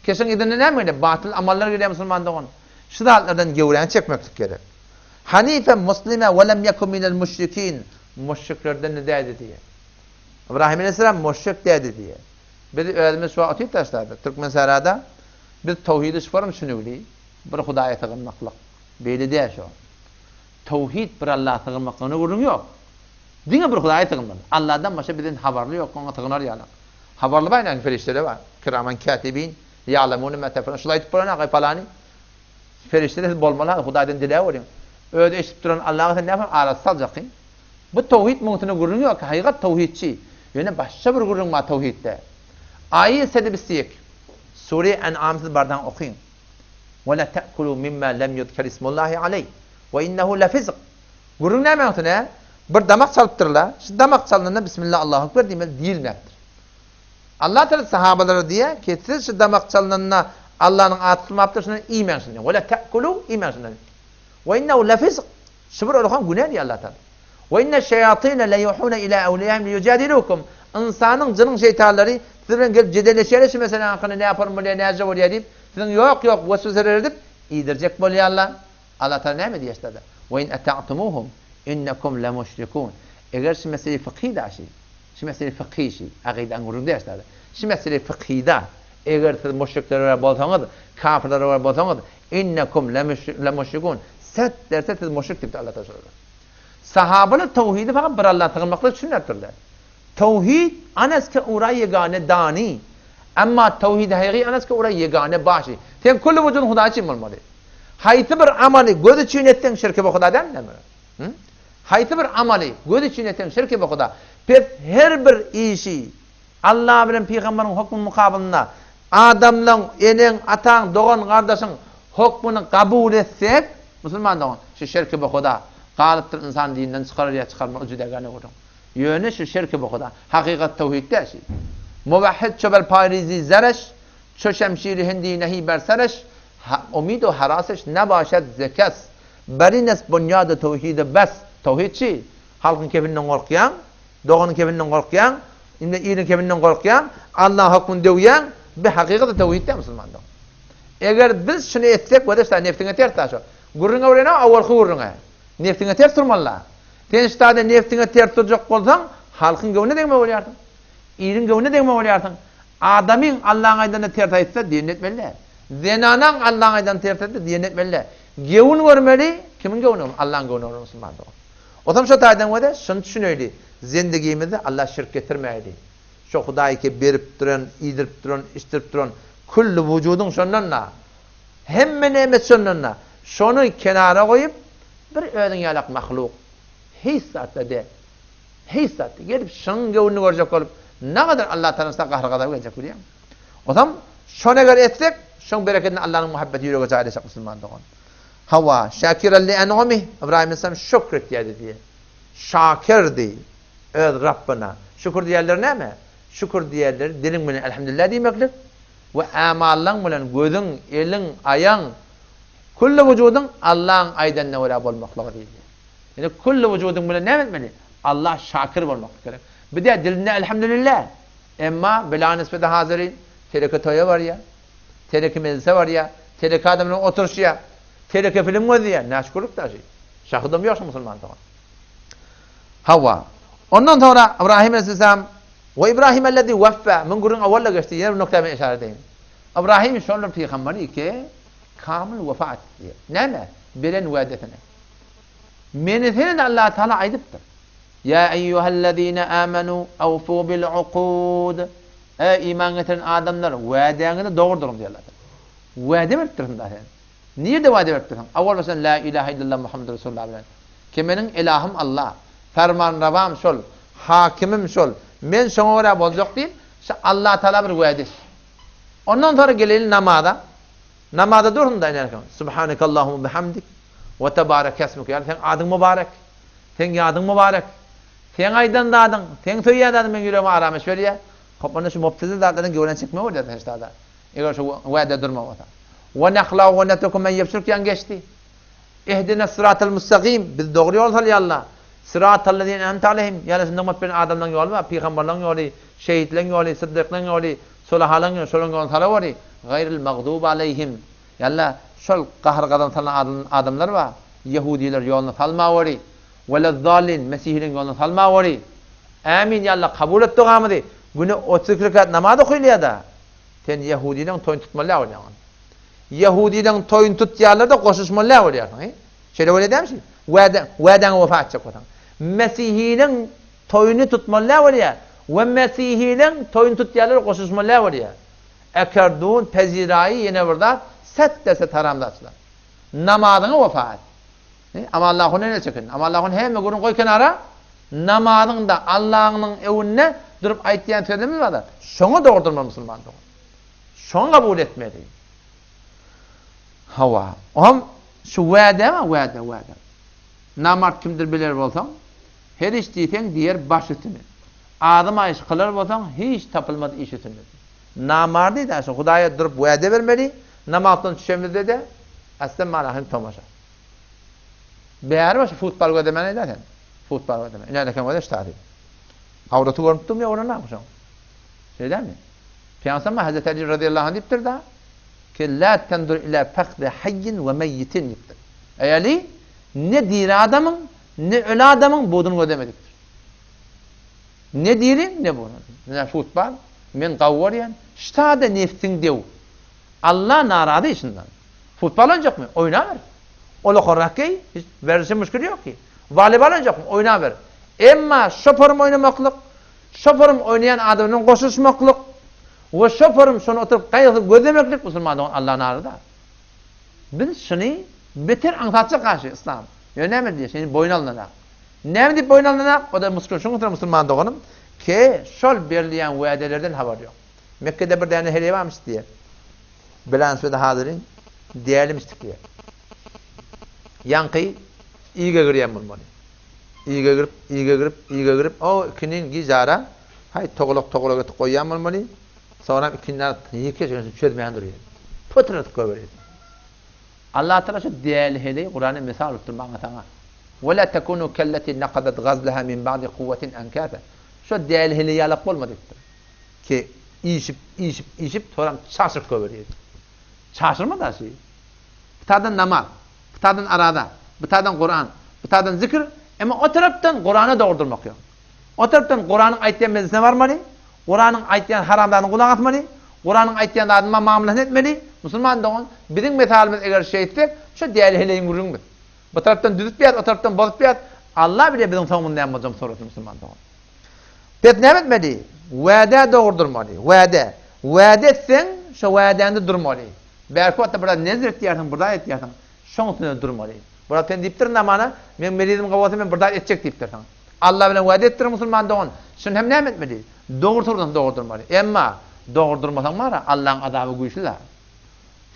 Keşiň yzynda näme gelýär? Batyl amallar gelýär musulman dogan. Şu zatlardan gewräňi çekmeklik gerek. Hanife muslime we lem yeku minel müşrikin. Müşriklerden-de däldi diýýär. Ybrahym aleyhisselam müşrik däldi diýýär. Biz özümiz şu wagt otyp taşladyk. Türkmensährada biz towhidi şuparam düşünigli, bir Hudaýa sygynmaklyk. Beýle däl şo. Towhid bir Allaha sygynmaklygyna gürrüň ýok. Diňe bir Hudaýa sygynmaly. Allahdan başga bizden habarly ýok, oňa sygynar ýaly. Habarly bar ýa perişdeler bar. Kiraman katibin, ýa'lemune ma tef'alun. Şular aýdyp bolan aga palany. Perişdeler siz bolmaly, Hudaýdan diläp görüň. Özi eşidip duran Allaha sen näme arasy saljaksyň? Bu towhid muňsuna gürrüň ýok, hakykat towhidçi. Ýöne başga bir gürrüň bar towhidde. Aýy 121. Sure En'am siz bardan okyň. Ve la te'kulu mimma lem yuzker ismullahi aleyh ve innehu lefizk. Gürrüň näme üstüne? Bir damak çalypdyrlar. Şu damak çalnanda Bismillah Allahu Ekber diýmeli diýilmäpdir. Allah Teala sahabalara diýýär ki, siz şu damak çalnanda Allanyň ady tutulmapdyr, şundan iýmäň şundan. Ve la te'kulu iýmäň şundan. Ve innehu lefizk. Şu bir ullakan günä diýýär Allah Teala. Ve inne şeyatine le yuhuna ila awliyaihim liyujadilukum. Ynsanyň, jynyň şeýtanlary siz bilen gelip jedelleşýärler şu meseläniň hakynda näme ýaparyn bolýar, näce bolýar diýip, siziň ýok ýok wesweseler edip iýdirjek bolýarlar. Allah Teala näme diýýär şurada? Ve in ata'tumuhum innekum lemuşrikun. Eger şu mesele fykhy daşy, şu mesele fykhy şi, agydaň gürrüň däl şurada. Şu mesele fykhyda eger siz müşriklere görä bolsaňyz, kafirlere görä bolsaňyz, innekum lemuşrikun. Set derse siz müşrik diýipdir Allah Teala şurada. Sahabalar towhidi fakat bir Allaha sygynmaklyk düşünipdirler. Towhid anas ke ura ýegane dani. Emma towhid hakyky anas ke ura ýegane başy. Sen külli wujudyň Hudaý üçin bolmaly. Haýsy bir amaly göz üçin etseň şirki bu Huda dälmi näme? Hı? Haýsy bir amaly göz üçin etseň şirki bu Huda. Pes her bir işi Allah bilen pygamberiň hukmy mukabylynda adamlaň, eneň, ataň, dogan, gardaşyň hukmyny kabul etsek, musulman dogan, şu şirki bu Huda. Galypdyr ynsan dinden çykarar ýa çykarmaz o jüdägäne gürrüň. Ýöne şu şirki bu Huda. Hakykat towhid däl şi. Muwahhid ço ber paýrizi zereş, ço şemşiri hindi nehi ber sereş, umid u haraseş nebaşed ze kes. Berines bunýady towhidi bes. Towhid şi. Halkyň kefinden gorkýaň, doganyň kefinden gorkýaň, indi iliň kefinden gorkýaň, Allaň hökmüni döwýäň, bi hakykatda towhid däl musulman dogan. Eger biz şuny etsek, wada şa nefsiňe ters da şo. Gürrüňe bilen awalky gürrüňe. Nefsiňe ters durmaly-la. Sen şu taýda nebsiňe ters durjak bolsaň, halkyň göwnüne degme bolýarsyň. Iliň göwnüne degme bolýarsyň. Adamyň Allaň aýdanyna ters aýtsa, diýenini etmeli däl. Zenanaň Allaň aýdanyna ters aýtsa, diýenini etmeli däl. Gewün görmeli, kimiň göwnüni görmeli? Allaň göwnüni görmeli musulman dogan. Otam şo taýdan görä, şuny düşüneýli, zendigimizde Alla şirk getirmäýli. Şo Hudaý ki berip duran, iýdirip duran, içdirip duran külli wujudyň şondan-da. Hemme nemet şondan-da. Şony kenara goýup, bir özüň ýalak mahluk, hiç zat-da däl. Hiç zat. Gelip şuň göwnüni görjek bolup, nagadar Allah Tagalaň saňa gahar-gazaby geljek bilýäňmi? Onsoň şony eger etsek, şoň berekedine Allanyň muhabbeti ýürege jaýlaşjak musulman dogan. Hawa, şakiran li en'umih, Ybraýym aleyhisselam şükür etýärdi diýýär. Şakirdi öz Rabbına. Şükür diýýärleri näme? Şükür diýýärleri diliň bilen elhamdülillah diýmeklik we amallaň bilen gözüň, eliň, aýaň, külli wujudyň Allaň aýdanyna görä bolmaklygy diýilýär. Ýöne külli wujudyň bilen näme etmeli? Allah şakir bolmaklyk gerek. Bir-de dilinde elhamdülillah. Emma bila nisbeti hazirin teleke toýa barýar, teleke mejlise barýar, teleke adam bilen oturyşýar, teleke film gözleýär. Näşükürlik daşy. Şahydam ýok şu musulman dogan. Hawa. Ondan soňra Ibrahim aleyhisselam we Ibrahim ellezi weffa müň gürrüň awalla geçdi. Ýene bir nokta men işaret edeýin. Ibrahim şol bir pygamber ki kamil wefa etdi. Näme? Beren wädesine. Meni seni-de Allah Tagala aýdypdyr. Ýa eýýuhellezine amenu awfu bil ukud. Eý iman getiren adamlar, wädäňizi dogry duruň diýýär Allah Tagala. Wäde beripdirsiň da sen. Nirde wäde beripdirsiň? Owal başdan la ilahe illallah Muhammedur Resulullah bilen. Ki meniň ilahym Allah, fermanrewam şol, hakimim şol, men şoňa görä boljak diýip, şu Allah Tagala bir wäde et. Ondan soňra geleýli namaza. Namaza dursun-da inerken, Subhanekallahumma bihamdik we tebarekesmük, ýagny seň adyň mübarek, seň ýadyň mübarek, seň aýdan zadyň, seň söýýän zadyň meň ýüregime aramyş berýär. Hop, onda şu mubtezil zatlardan göwrän çekme bolýar seždada. Eger şu wädä durma bolsa. We nahlau we netruku men ýebşirk ýaň geçdi. Ihdina sıratal mustaqim, biz dogry ýol sal ýa Allah. Sıratal lezine en'amte aleyhim, ýagny şu nygmat beren adamlaryň ýoly bar, pygamberleriň ýoly, şehitleriň ýoly, syddyklaryň ýoly, Solahalaň ýoly, şolaryň ýoluny salaweri, gaýril magduby aleýhim, ýa-da şol gahar-gazap salan adamlar bar, ýehudiler ýoluny salmaweri, welezzallin, mesihileriň ýoluny salmaweri. Ämin, ýa Allah, kabul et dogamyzy. Güne 32 rekat namaz okylýar-da, sen ýehudileriň toýuny tutmaly däl bolýaň. Ýehudileriň toýuny tutýarlar-da goşulyşmaly däl bolýarsyň, he? Şeýle bolýar dälmi şi? Wäde, wädäňe wepa etjek bolsaň. Mesihiliň Toýuny tutmaly nä bolýar? We mesihileň toýuny tutýarlar goşulyşmaly nä bolýar? Ekerdun, peziraýy ýene bir zat, set-de-set haramzatçylar. Namazyňa wepa et. He, Amallahundan el çekin. Amallahun hemme gürrüň goý kenara. Namazyňda Allaňnyň öwünde durup aýtýan sözümiz bar-da, şoňa dogry durmaly musulman dogan. Şoňa kabul etmeli. Hawa. Oňam şu wädäňe wäde, wäde. Namart kimdir biler bolsaň, Her iş diýseň diýer baş üstüne. Azym aýyş kylar bolsaň, hiç tapylmaz iş üstünde. Namardy da şu Hudaýa durup wäde bermeli, namazdan düşemizde-de, aslem mana hem tomaşa. Bäri başy futbal gözlemän aýda sen. Futbal gözleme. Ine eken göze ştady. Awraty görünip durmy ýa oranam şoň. Şeýle dälmi? Pygamberimiz Hazreti Ali radıyallahu anh diýipdir da, ki la tendur ila fakhdi hayyin we meyyitin diýipdir. Eý Ali, ne diri adamyň, Ne öli adamyň buduny gözlemedikdir. Ne diri, ne buduny. Ne futbal, men gawy görýän, ştada nefsiň dew. Alla narazy şundan. Futbal oýnajakmy? Oýnaber. Olakarrak geý, hiç werzişe müşkil ýok ki. Woleýbol oýnajakmy? Oýnaber. Emma şoporym oýnamaklyk, şoporym oýnaýan adam bilen goşulyşmaklyk we şoporym şony oturyp gaýgysyz gözlemeklik musulman dogan Alla narazy. Biz şuny beter aňsatjak garşy yslam. Ýöne näme diýýär? Şeýdip boýun alynanak. Näme diýip boýun alynanak? O da muskul şuň üçin musulman doganym ke şol berilýän wädelerden habar ýok. Mekgede bir däne heleý barmyş diýýär. Bilen sözi hazyrin dälimişdik diýýär. Ýaňky ige girýän bolmaly. Ige girip, ige girip, ige girip, o ikinin gijara haý togalak togalak etip goýýan bolmaly. Soňram ikinden ýeke çözmän durýar. Pytradyp goýberýär. Allah Tagala şu däli heleý Kuranda mysal alypdyr maňa saňa. Ve la tekunu kelleti nakadat gazlaha min ba'di kuwwetin ankasa. Şo däli heleý ýalak bolma diýipdir. Ki işip, işip, işip soňram çaşyryp goýberýär. Çaşyrma daşy. Bir taýdan namaz, bir taýdan araza, bir taýdan Kuran, bir taýdan zikr. Emma o tarapdan Kurana dogry durmak ýok. O tarapdan Kuranyň aýtýan mejlisine barmaly, Kuranyň aýtýan haram zadyna gulak asmaly, Kuranyň aýtýan zadyna mamlasyny etmeli. Musulman dogan, biziň mysalymyz eger şeýtsek, şo däli heleýiň gürrüňimiz. Bu tarapdan düzüp ýaz, o tarapdan bozup ýaz. Allah bilýär biziň soňumyz näme boljagyny sorasyn musulman dogan. Pes näme etmeli? Wädä dogry durmaly. Wäde. Wäde etseň, şo wädäňde durmaly. Bärki wagtda biraz nezr etýärsiň, bir zat etýärsiň. Şoň üstünde durmaly. Biraz sen diýipdirin namana, meň merizim gowy bolsa men bir zat etjek diýipdirsiň. Allah bilen wäde etdirin musulman dogan. Şuny hem näme etmeli? Dogry tursaň dogry durmaly. Emma dogry durmasaň bara Allaň azaby güýçli-dä.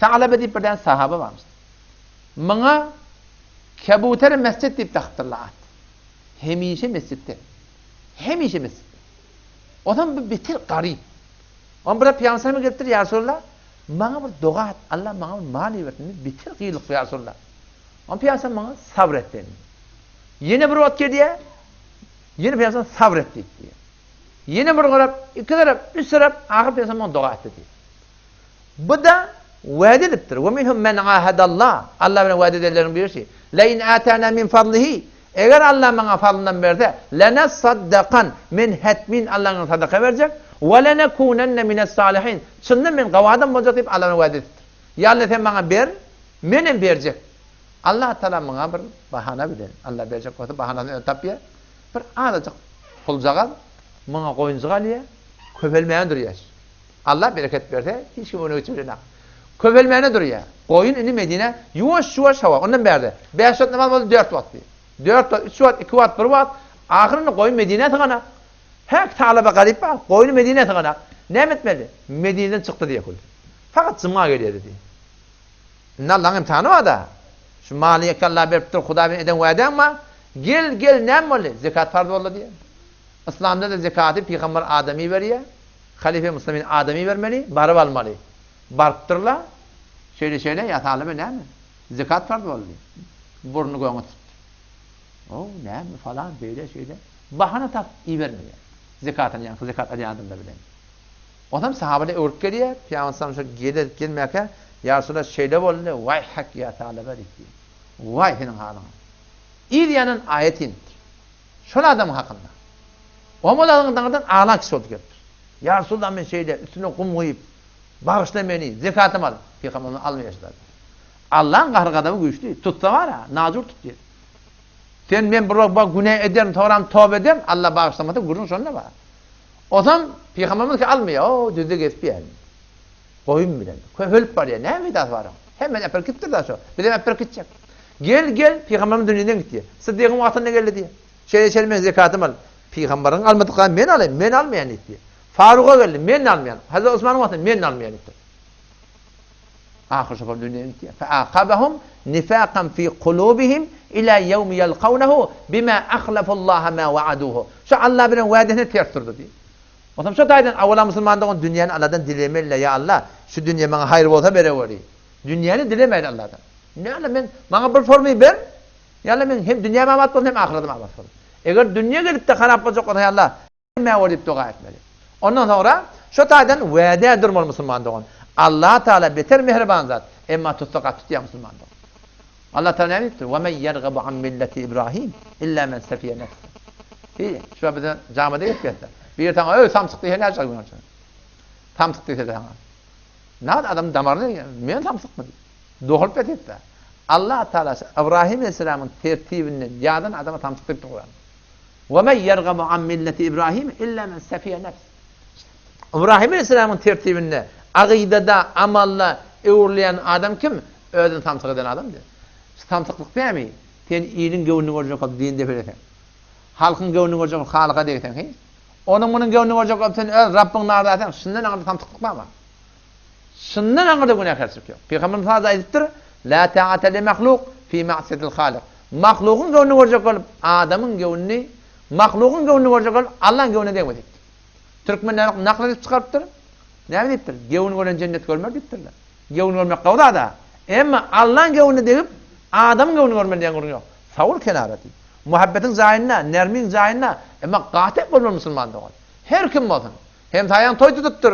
Sa'lebe diýip bir däne sahaba barmyş. Muňa Kebuter mesjit diýip dakypdyrlar at. Hemişe mesjitde. Hemişe mesjitde. Onam bu beter garyp. Onam bir Pygamber sallam gelipdir, ýa Resulallah, maňa bir doga et, Allah maňa bir mal ibersin, men beter gyýylyp ýa Resulallah. Onam Pygamber sallam maňa sabr et dedi. Ýene bir wagt gelýär, ýene Pygamber sallam sabr et diýip diýýär. Ýene bir garap, iki tarap, üç tarap, ahyr Pygamber sallam maňa doga etdi diýýär. Bu-da wada edipdir. Ve minhum men ahadallah. Allah bilen wada edenleriň birisi. Le in atana min fadlihi. Eger Allah maňa fazlyndan berse, lenesaddakan. Men hetmin Allaň sadaka berjek. Ve lenekunenne mines salihin. Çyndan men gowy adam boljak diýip Allah bilen wada edipdir. Ýa Allah sen maňa ber, men hem berjek. Allah Taala maňa bir bahana bilen, Allah berjek bolsa bahanasyny özi tapýar. Bir azajyk puljagaz maňa goýunjyk alýar, köpelmäge durýar. Allah bereket berse, hiç kim öňüne geçip bilenok. Köpelmäne durýar. Goýun indi Medinä ýuwaş-ýuwaş hawa, ondan bärde. Bäş wagt namaz boldy, dört wagt diýip. Dört wagt, üç wagt, iki wagt, bir wagt. Ahyrynda goýun Medinä syganak. Häk talaba garyp bar, goýny Medinä syganak. Näme etmeli? Medineden çykdy diýýär kul. Fakat juma gelýärdi diýýär. Indi Allaň imtihany bar-da. Şu maly ýeke Allah beripdir, Hudaý bilen eden wädäň bar. Gel, gel, näme boldy? Zekat farz boldy diýýär. Yslamda-da zekaty pygamber adamy berýär. Halyfa Muslimin adamy bermeli, baryp almaly. Barypdyrlar. Şeýle-şeýle, ýa talyba näme? Zekat farz boldy. Burny göňe tutdy. O, näme, falan, beýle, şeýle. Bahana tapyp ibermeýär. Zekatyny ýaňky zekat alýan adamlar bilen. Onsoň sahabalar öwrüp gelýär. Pygamber sallam şo geler gelmäkä, Ýa Resulallah şeýle boldy, waý hak ýa talyba diýipdir. Waý seniň halyňa. Yz ýanyndan aýat inipdir. Şol adamyň hakynda. Oňa ol daňdan aglan kişi bolup gelipdir. Ýa Resulallah men şeýle üstüne gum guýup, bagyşla meni, zekatymy al. Pygamber ony almaýar şu zady. Allaň gahar-gazaby güýçli, tutsa bar-a, najur tutýar. Sen men bir wagt günä ederin, soňram toba ederin, Allah bagyşlamasa gürrüň şonda bar. Onsoň pygamberimiz ki almaýar, o düzde gezip ýör. Goýun bilen. Köpelip barýar. Näme peýdasy bar oň? Hemmeni äpberip gitdir-dä şo. Bizem äpberip gitjek. Gel, gel, pygamberimiz dünýeden gitdi. Syddygyň wagtynda geldi diýýär. Şeýle şeýle men zekatymy al. Pygamberiň almadyk zadyny men alaýyn, men almaýan diýipdir. Faruga geldi, men almaýan. Hazreti Osmanyň wagtynda men almaýan diýipdir. Ahyr şopar dünýeden gitdi. Feaqabahum nifaqan fi kulubihim ila ýewmi ýalkawnehu bima ahlafullaha ma wa'aduhu. Şu Allah bilen wädesine ters durdy diýip. Onsoň şo taýdan awala musulman dogan dünýäni Alladan dilemeli-le, ýa Allah, şu dünýe maňa haýyr bolsa bereweri. Dünýäni dilemäýli Alladan. Ýa Allah men maňa bir formy ber, Ýa Allah meň hem dünýäm abat bolsun hem ahyratim abat bolsun. Eger dünýe gelip-de harap boljak bolsa ýa Allah, bermäwer diýip doga etmeli. Ondan soňra şo taýdan wädä durmaly musulman dogan. Allah Taala beter mähriban zat, emma tutsa gaty tutýar musulman dogan. Allah Taala näme diýipdir? Ve men yergabu an milleti Ibrahim illa men sefiye nefse. Hi, şu bize jamada gep gelse. Bir saňa öý samsyk diýse näçe gün bolsa. Samsyk diýse saňa. Näde adam damaryny men samsykmy diýip. Dogulyp ýatypda. Allah Taala Ibrahim aleyhisselamyň tertibinden ýadan adama samsyk diýip Kur'an. Ve men yergabu an milleti Ibrahim illa men sefiye nefs. Ibrahim aleyhisselamyň tertibinde agydada, amalda öwrülýän adam kim? Özüni samsyk eden adam diýýär. Şu samsyklyk dämi? Sen iliň göwnüni görjek bolup din depeleseň. Halkyň göwnüni görjek bolup Halyka degseň, heý? Onuň munuň göwnüni görjek bolup sen öz Rabbyňy narazı etseň, şundan aňyrda samsyklyk barmy? Şundan aňyrda günäkärçilik ýok. Pygamberimiz has aýdypdyr, La ta'ate li mahluk fi ma'siyetil halik. Mahlugyň göwnüni görjek bolup adamyň göwnüni, mahlugyň göwnüni görjek bolup Allaň göwnüne degme diýipdir. Türkmenler nakyl edip çykarypdyr. Näme diýipdir? Göwün gören jennet görmer diýipdirler. Göwün görmek gowy zat-a. Emma Allaň göwnüne degip, adamyň göwnüni görmeli diýen gürrüň ýok. Sabyr kenara diý. Muhabbetiň jaýynda, nermiň jaýynda, emma gaty bolmaly musulman dogan. Her kim bolsun. Hemsaýaň toý tutupdyr,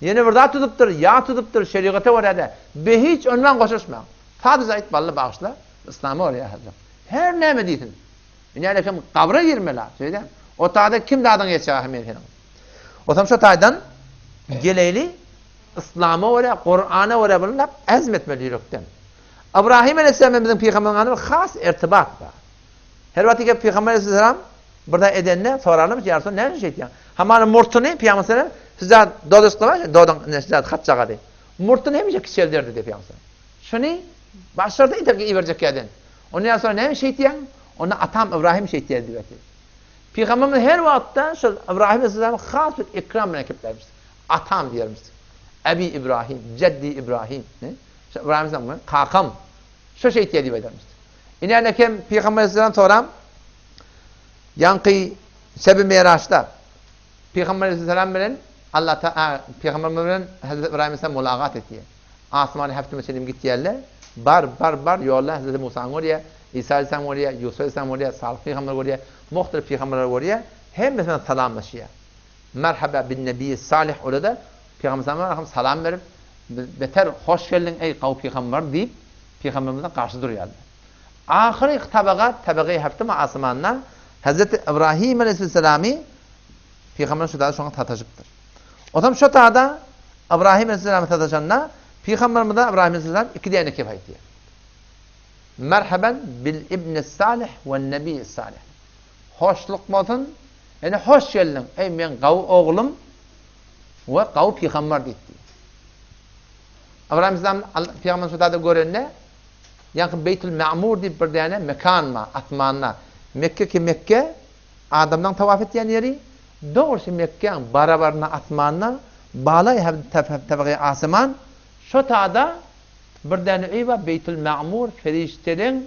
ýene bir zat tutupdyr, ýas tutupdyr, şerigata görä-de, behiç ondan goşuşmaň. Sadaja aýt, bally bagyşla, yslama görä ýaşajak. Her näme diýsin. Ine hem gabra girmeli, şeýle. O taýda kim dadyň geçýär men seniň. Otam şo taýdan geleýli Yslama görä, Kurana görä bunu azm etmeli ýürekden. Ibrahim aleyhisselam biziň pygamberimiz bilen has irtibat bar. Her wagt ki pygamber aleyhisselam bir zat edende sorarlarmyş, ýa Resul näme üçin şeýtýäň? Hamana murtuny pygamber aleyhisselam siz dodaşyk bar, dodaň ne siz hatjagady. Murtuny hemişe kiçelderdi diýip pygamber. Şuny başlarda iterki iberjek ýerden. Onda ýa Resul näme şeýtýäň? Onda atam Ibrahim şeýtýär diýip aýtdy. Pygamberimiz her wagtda şol Ibrahim aleyhisselam has bir ikram bilen keplermiş. Atam diýermiş. Ebi Ibrahim, Jeddi Ibrahim. Şu Ibrahim aleyhisselam kakam şu şeýtýär diýip aýdarmyş. Ine kem Pygamber aleyhisselam soram ýaňky Şebi Miraçda Pygamber aleyhisselam bilen Allah ta Pygamber bilen Hazreti Ibrahim aleyhisselam mulagat etýär. Asmana häftime çenli gitýärler. Bar, bar, bar ýolda Hazreti Musany görýär, Isa aleyhisselam görýär, Ýusuf aleyhisselam görýär, Salyh pygamber görýär, muhtelif pygamberleri görýär. Hemmesi bilen salamlaşýar. Merhaba bin Nebi Salih ola-da Pygamber sallallahu salam berip, beter hoş geldiň eý gawy pygamber diýip, pygamberimize garşy durýarlar. Ahyry tabaga, tabagy häftim asmanda Hazreti Ibrahim aleyhisselamy pygamber şu şoňa sataşypdyr. Otam şu tada Ibrahim aleyhisselamy sataşanda pygamberimize Ibrahim aleyhisselam iki däne kep aýtýar. Merhaban bil ibn salih we nebi salih. Hoşluk bolsun, ýani hoş geldiň eý meň gawy oglum we gawy pygamber diýipdi. Ibrahim aleyhisselam pygamber şu tada görende Ýaňky Beýtül Ma'mur diýip bir däne mekan bar asmanda. Mekke ki Mekke, adamlaň tawaf etýän ýeri, dogrusy Mekgäň barabarynda asmanda, balaý tebegi asyman, şo tada bir däne öý bar Beýtül Ma'mur perişdeleň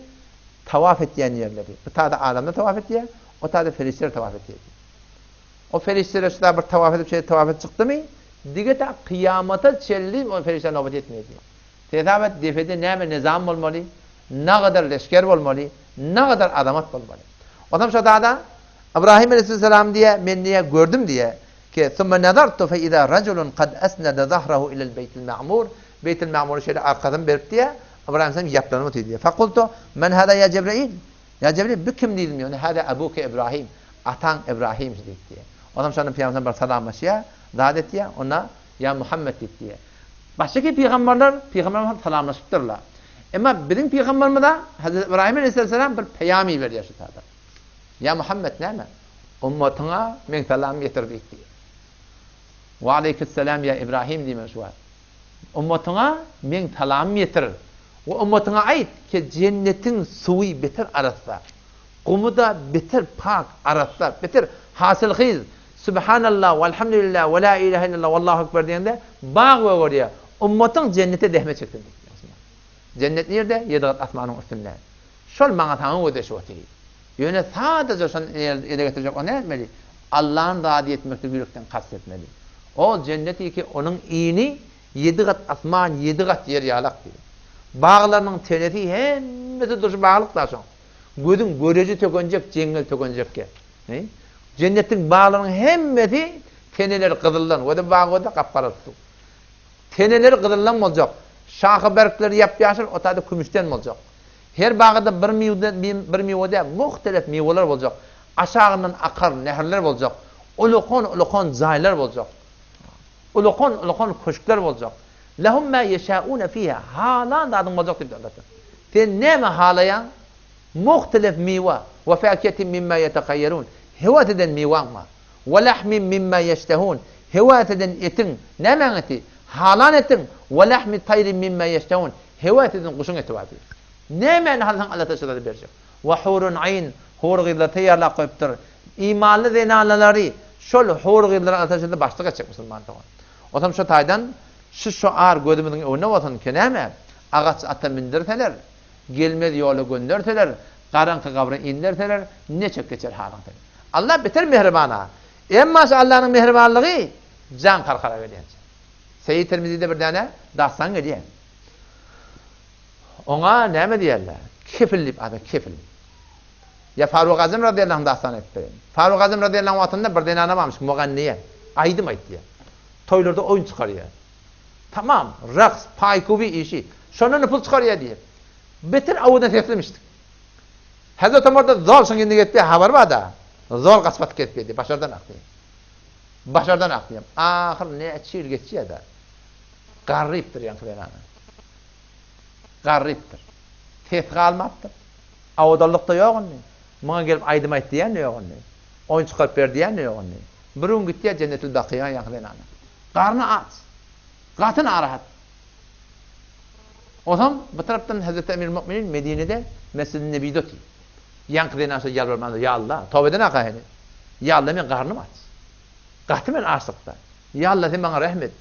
tawaf etýän ýerleri. Bu tada adamlar tawaf etýär, o tada perişdeler tawaf etýär. O perişdeler şu tada bir tawaf edip şeýle tawaf edip çykdymy, dige ta kyýamata çenli o perişdä nobat ýetmeýär diýýär. Hesap et, depede näme nyzam bolmaly, nagadar leşger bolmaly, nagadar azamat bolmaly. Onam şo zada Ybrahym aleýhissalam diýýär, men diýýär, gördüm diýýär, ki, Summa nazartu fe iza rajulun kad asnada zahrahu ilel beýtil ma'mur, Beýtil Ma'mura şeýle arkasyny berip diýýär, Ybrahym aleýhissalam ýaplanyp otyr diýýär. Fakultu, men hada ýa Jebrail? Ýa Jebrail, bu kim diýdim diýýär. Onda hada abuke Ibrahim, ataň Ibrahim diýip diýýär. Onam şonda Pygamberimiz bir salamlaşýar, zat etýär, onda Ýa Muhammet diýip diýýär. Başga pygamberler pygamberimiz bilen salamlaşypdyrlar. Emma biziň pygamberimize Hazreti Ibrahim aleyhisselam bir peýam iberýär şu taýda. Ýa Muhammet näme? Ummatyňa meň salamymy ýetir diýip diýýär. Wa aleyküsselam ýa Ibrahim diýmeli şu wagt. Ummatyňa meň salamymy ýetir. We ummatyňa aýt ki jennetiň suwy beter arassa. Gumy-da beter pak, arassa, beter hasylhyz. Subhanallah, walhamdulillah, we la ilahe illallah, wallahu ekber diýende bag gögerýär. Ummatyň jennete zähmet çeksin diýip. Jennet nirde? Ýedi gat asmanyň üstünde. Şol maňa saňa gözeşip otyr. Ýöne sadaja şony ele getirjek o nätmeli? Allany razy etmekde ýürekden kast etmeli. O jenneti ki onuň ini ýedi gat asman, ýedi gat ýer ýalak diýip. Baglarynyň tenesi hemmesi durşy baglyk-da şoň. Gözüň göreji tökenjek, jeňňel tökenjekge. Jennetiň baglarynyň hemmesi teneleri gyzyldan, göze bag göze gap-gara tutup. Teneleri gyzyldan boljak. Şahy berkleri ýap-ýaşyl, o taýda kümüşden boljak. Her bagda bir miwde, bir miwe däl, muhtelef miweler boljak. Aşagyndan akar nähirler boljak. Ulakan-ulakan jaýlar boljak. Ulakan-ulakan köşkler boljak. Lehum ma ýeşaune fiha, halan zadyň boljak diýipdir Allah Taala. Sen näme halaýaň? Muhtelef miwe, we fakihetin mimma ýetehaýýerun, höwes eden miwaň bar. We lahmin mimma ýeştehun, höwes eden etiň, nämäň eti? Halan etiň, we lahmi taýrin mimma ýeştehun, höwes eden guşuň eti bar diýýär. Nämäni halasaň Allah Taala şo zady berjek. We hurun aýn, hur gyzlar taýýarlap goýupdyr. Imanly zenanalary şol hur gyzlara Allah Taala şo başlyk etjek musulman dogan. Otam şo taýdan şu şoar gözümiziň öňünde bolsun ki näme, agaç ata mündirseler, gelmez ýola gönderseler, garaňky gabra inderseler, neçek geçer halyň seniň. Allah beter mähriban-a. Emma şu Allanyň mähribanlygy jan karkara gelýänçä. Seýit Tirmizide bir däne dastan gelýär. Oňa näme diýerler? Kefil diýip ady, kefil. Ýa Faruk Azam razyýallahu anh dastany aýdyp bereýin. Faruk Azam razyýallahu anh wagtynda bir zenana barmyş, muganniýe, aýdym aýtýar. Toýlarda oýun çykarýar. Tamam, raks, paýkubi işi. Şondan pul çykarýar diýip. Beter owadan seslemişdik. Hezreti Omarda zol şuň indi gelip habar bar-da. Zol gaçyp atyp gelip geldi. Başardan akdy. Başardan akdy. Ahyr näçe ýyl geçýär-de. Garrypdyr ýaňky zenana. Garrypdyr. Ses galmapdyr. Awadallyk-da ýok indi. Muňa gelip aýdym aýt diýen-de ýok indi. Oýun çykaryp ber diýen-de ýok indi. Bir gün gitýär Jennetil Bakyýa ýaňky zenana. Garny aç. Gaty narahat. Onsoň bu tarapdan Hezreti Emir Mu'minin Medinede Mesjidi Nebide otyr. Ýaňky zenan şo ýalbarman dur, Ýa Alla, toba eden-aka heniz. Ýa Alla, meň garnym aç. Gaty men açlykda. Ýa Alla, sen maňa rehm et.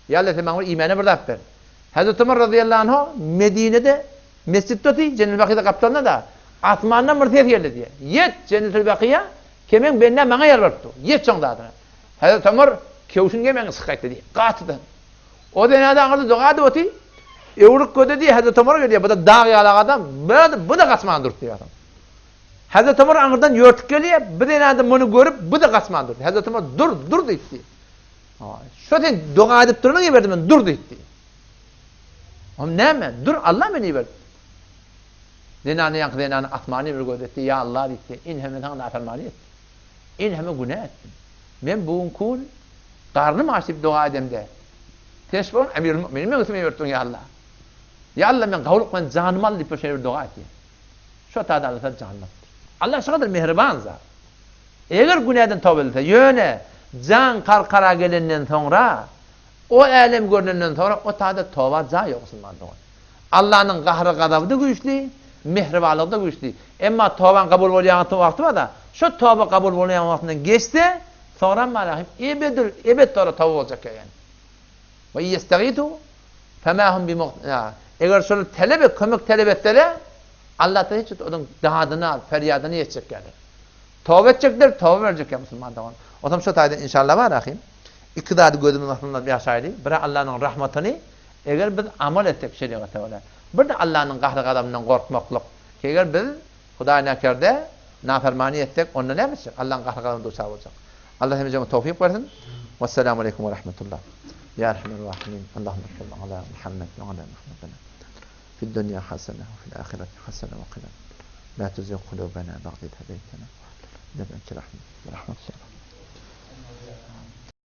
Ýa Alla, sen maňa bir iýmäne bir zat ber. Hezreti Omar razyýallahu anhu Medinede mesjitde otyr, Jennetül Bakyýada gapdalynda-da. Asmandan bir ses geldi diýýär. Ýet, Jennetül Bakyýa, ki meň bendäm maňa ýalbaryp dur. Ýet şoň zadyna. Hezreti Omar kewşini geýmän çykyp gaýtdy diýýär. Gatydan. O zenana aňyrda doga edip otyr. Öwrük göze diýýär, Hezreti Omar gelýär. Bu-da dag ýalak adam. Bu-da gaçman durupdy diýýär. Hezreti Omar aňyrdan ýörtüp gelýär. Bu zenana muny görüp, bu-da gaçman durdy. Hezreti Omar dur, dur diýipdi. Şo sen doga edip duranyň iberdim men, dur diýipdi. Om näme? Dur, Allah meni iberdi. Zenany ýaňky zenany asmany bir gözetdi. Ýa Allah diýipdi. Inhe men saňa nafermany etdim. Inheme günä etdim. Men bu günki gün garnym aç diýip doga edemde, Sen şu gün Emirül Müminin meň üstüme iberipdiň ýa Allah. Ýa Allah men gawulyk bilen janymy al diýip bir şeýle bir doga etýän. Şo taýda Allah taala janyny alypdyr. Allah şu gadar mähriban zat. Eger günäden toba edilse, ýöne jan karkara gelenden soňra, o älem görnenden soňra o taýda toba jaý ýok musulman dogan. Allanyň gahry-gazaby-da güýçli, mähribanlygy-da güýçli. Emma tobaň kabul bolýan wagty bar-da, şo toba kabul bolýan wagtyndan geçse, soňram malahym ebedül ebet soňra toba boljak eken. Ve ýestagitu fema hum bi Eger şol talap kömek talap etseler, Allah da hiç onuň dadyna, ferýadyna ýetjek ýaly. Toba etjekler, toba berjek ýa musulman dogan. Otam şo taýdan inşallah bar ahim. Iki zady gözümiziň astynda ýaşaýly. Biri Allanyň rahmatyny, eger biz amal etsek şeriata görä. Bir-de Allanyň gahry-gazabyndan gorkmaklyk. Eger biz Hudaý näkerde nafermany etsek, onda näme etjek? Allaň gahry-gazabyna duçar boljak. Allah hemejeme towfyk bersin. Wessalamu aleýkum we rahmetullah. Ýa Erhamer Rahimin. Allahümme salli ala Muhammed we ala Muhammed. Fid dunýa hasene we fil ahireti hasene we qina. La tuzigh kulubena ba'de iz hedeytena. Inneke entel rahmet.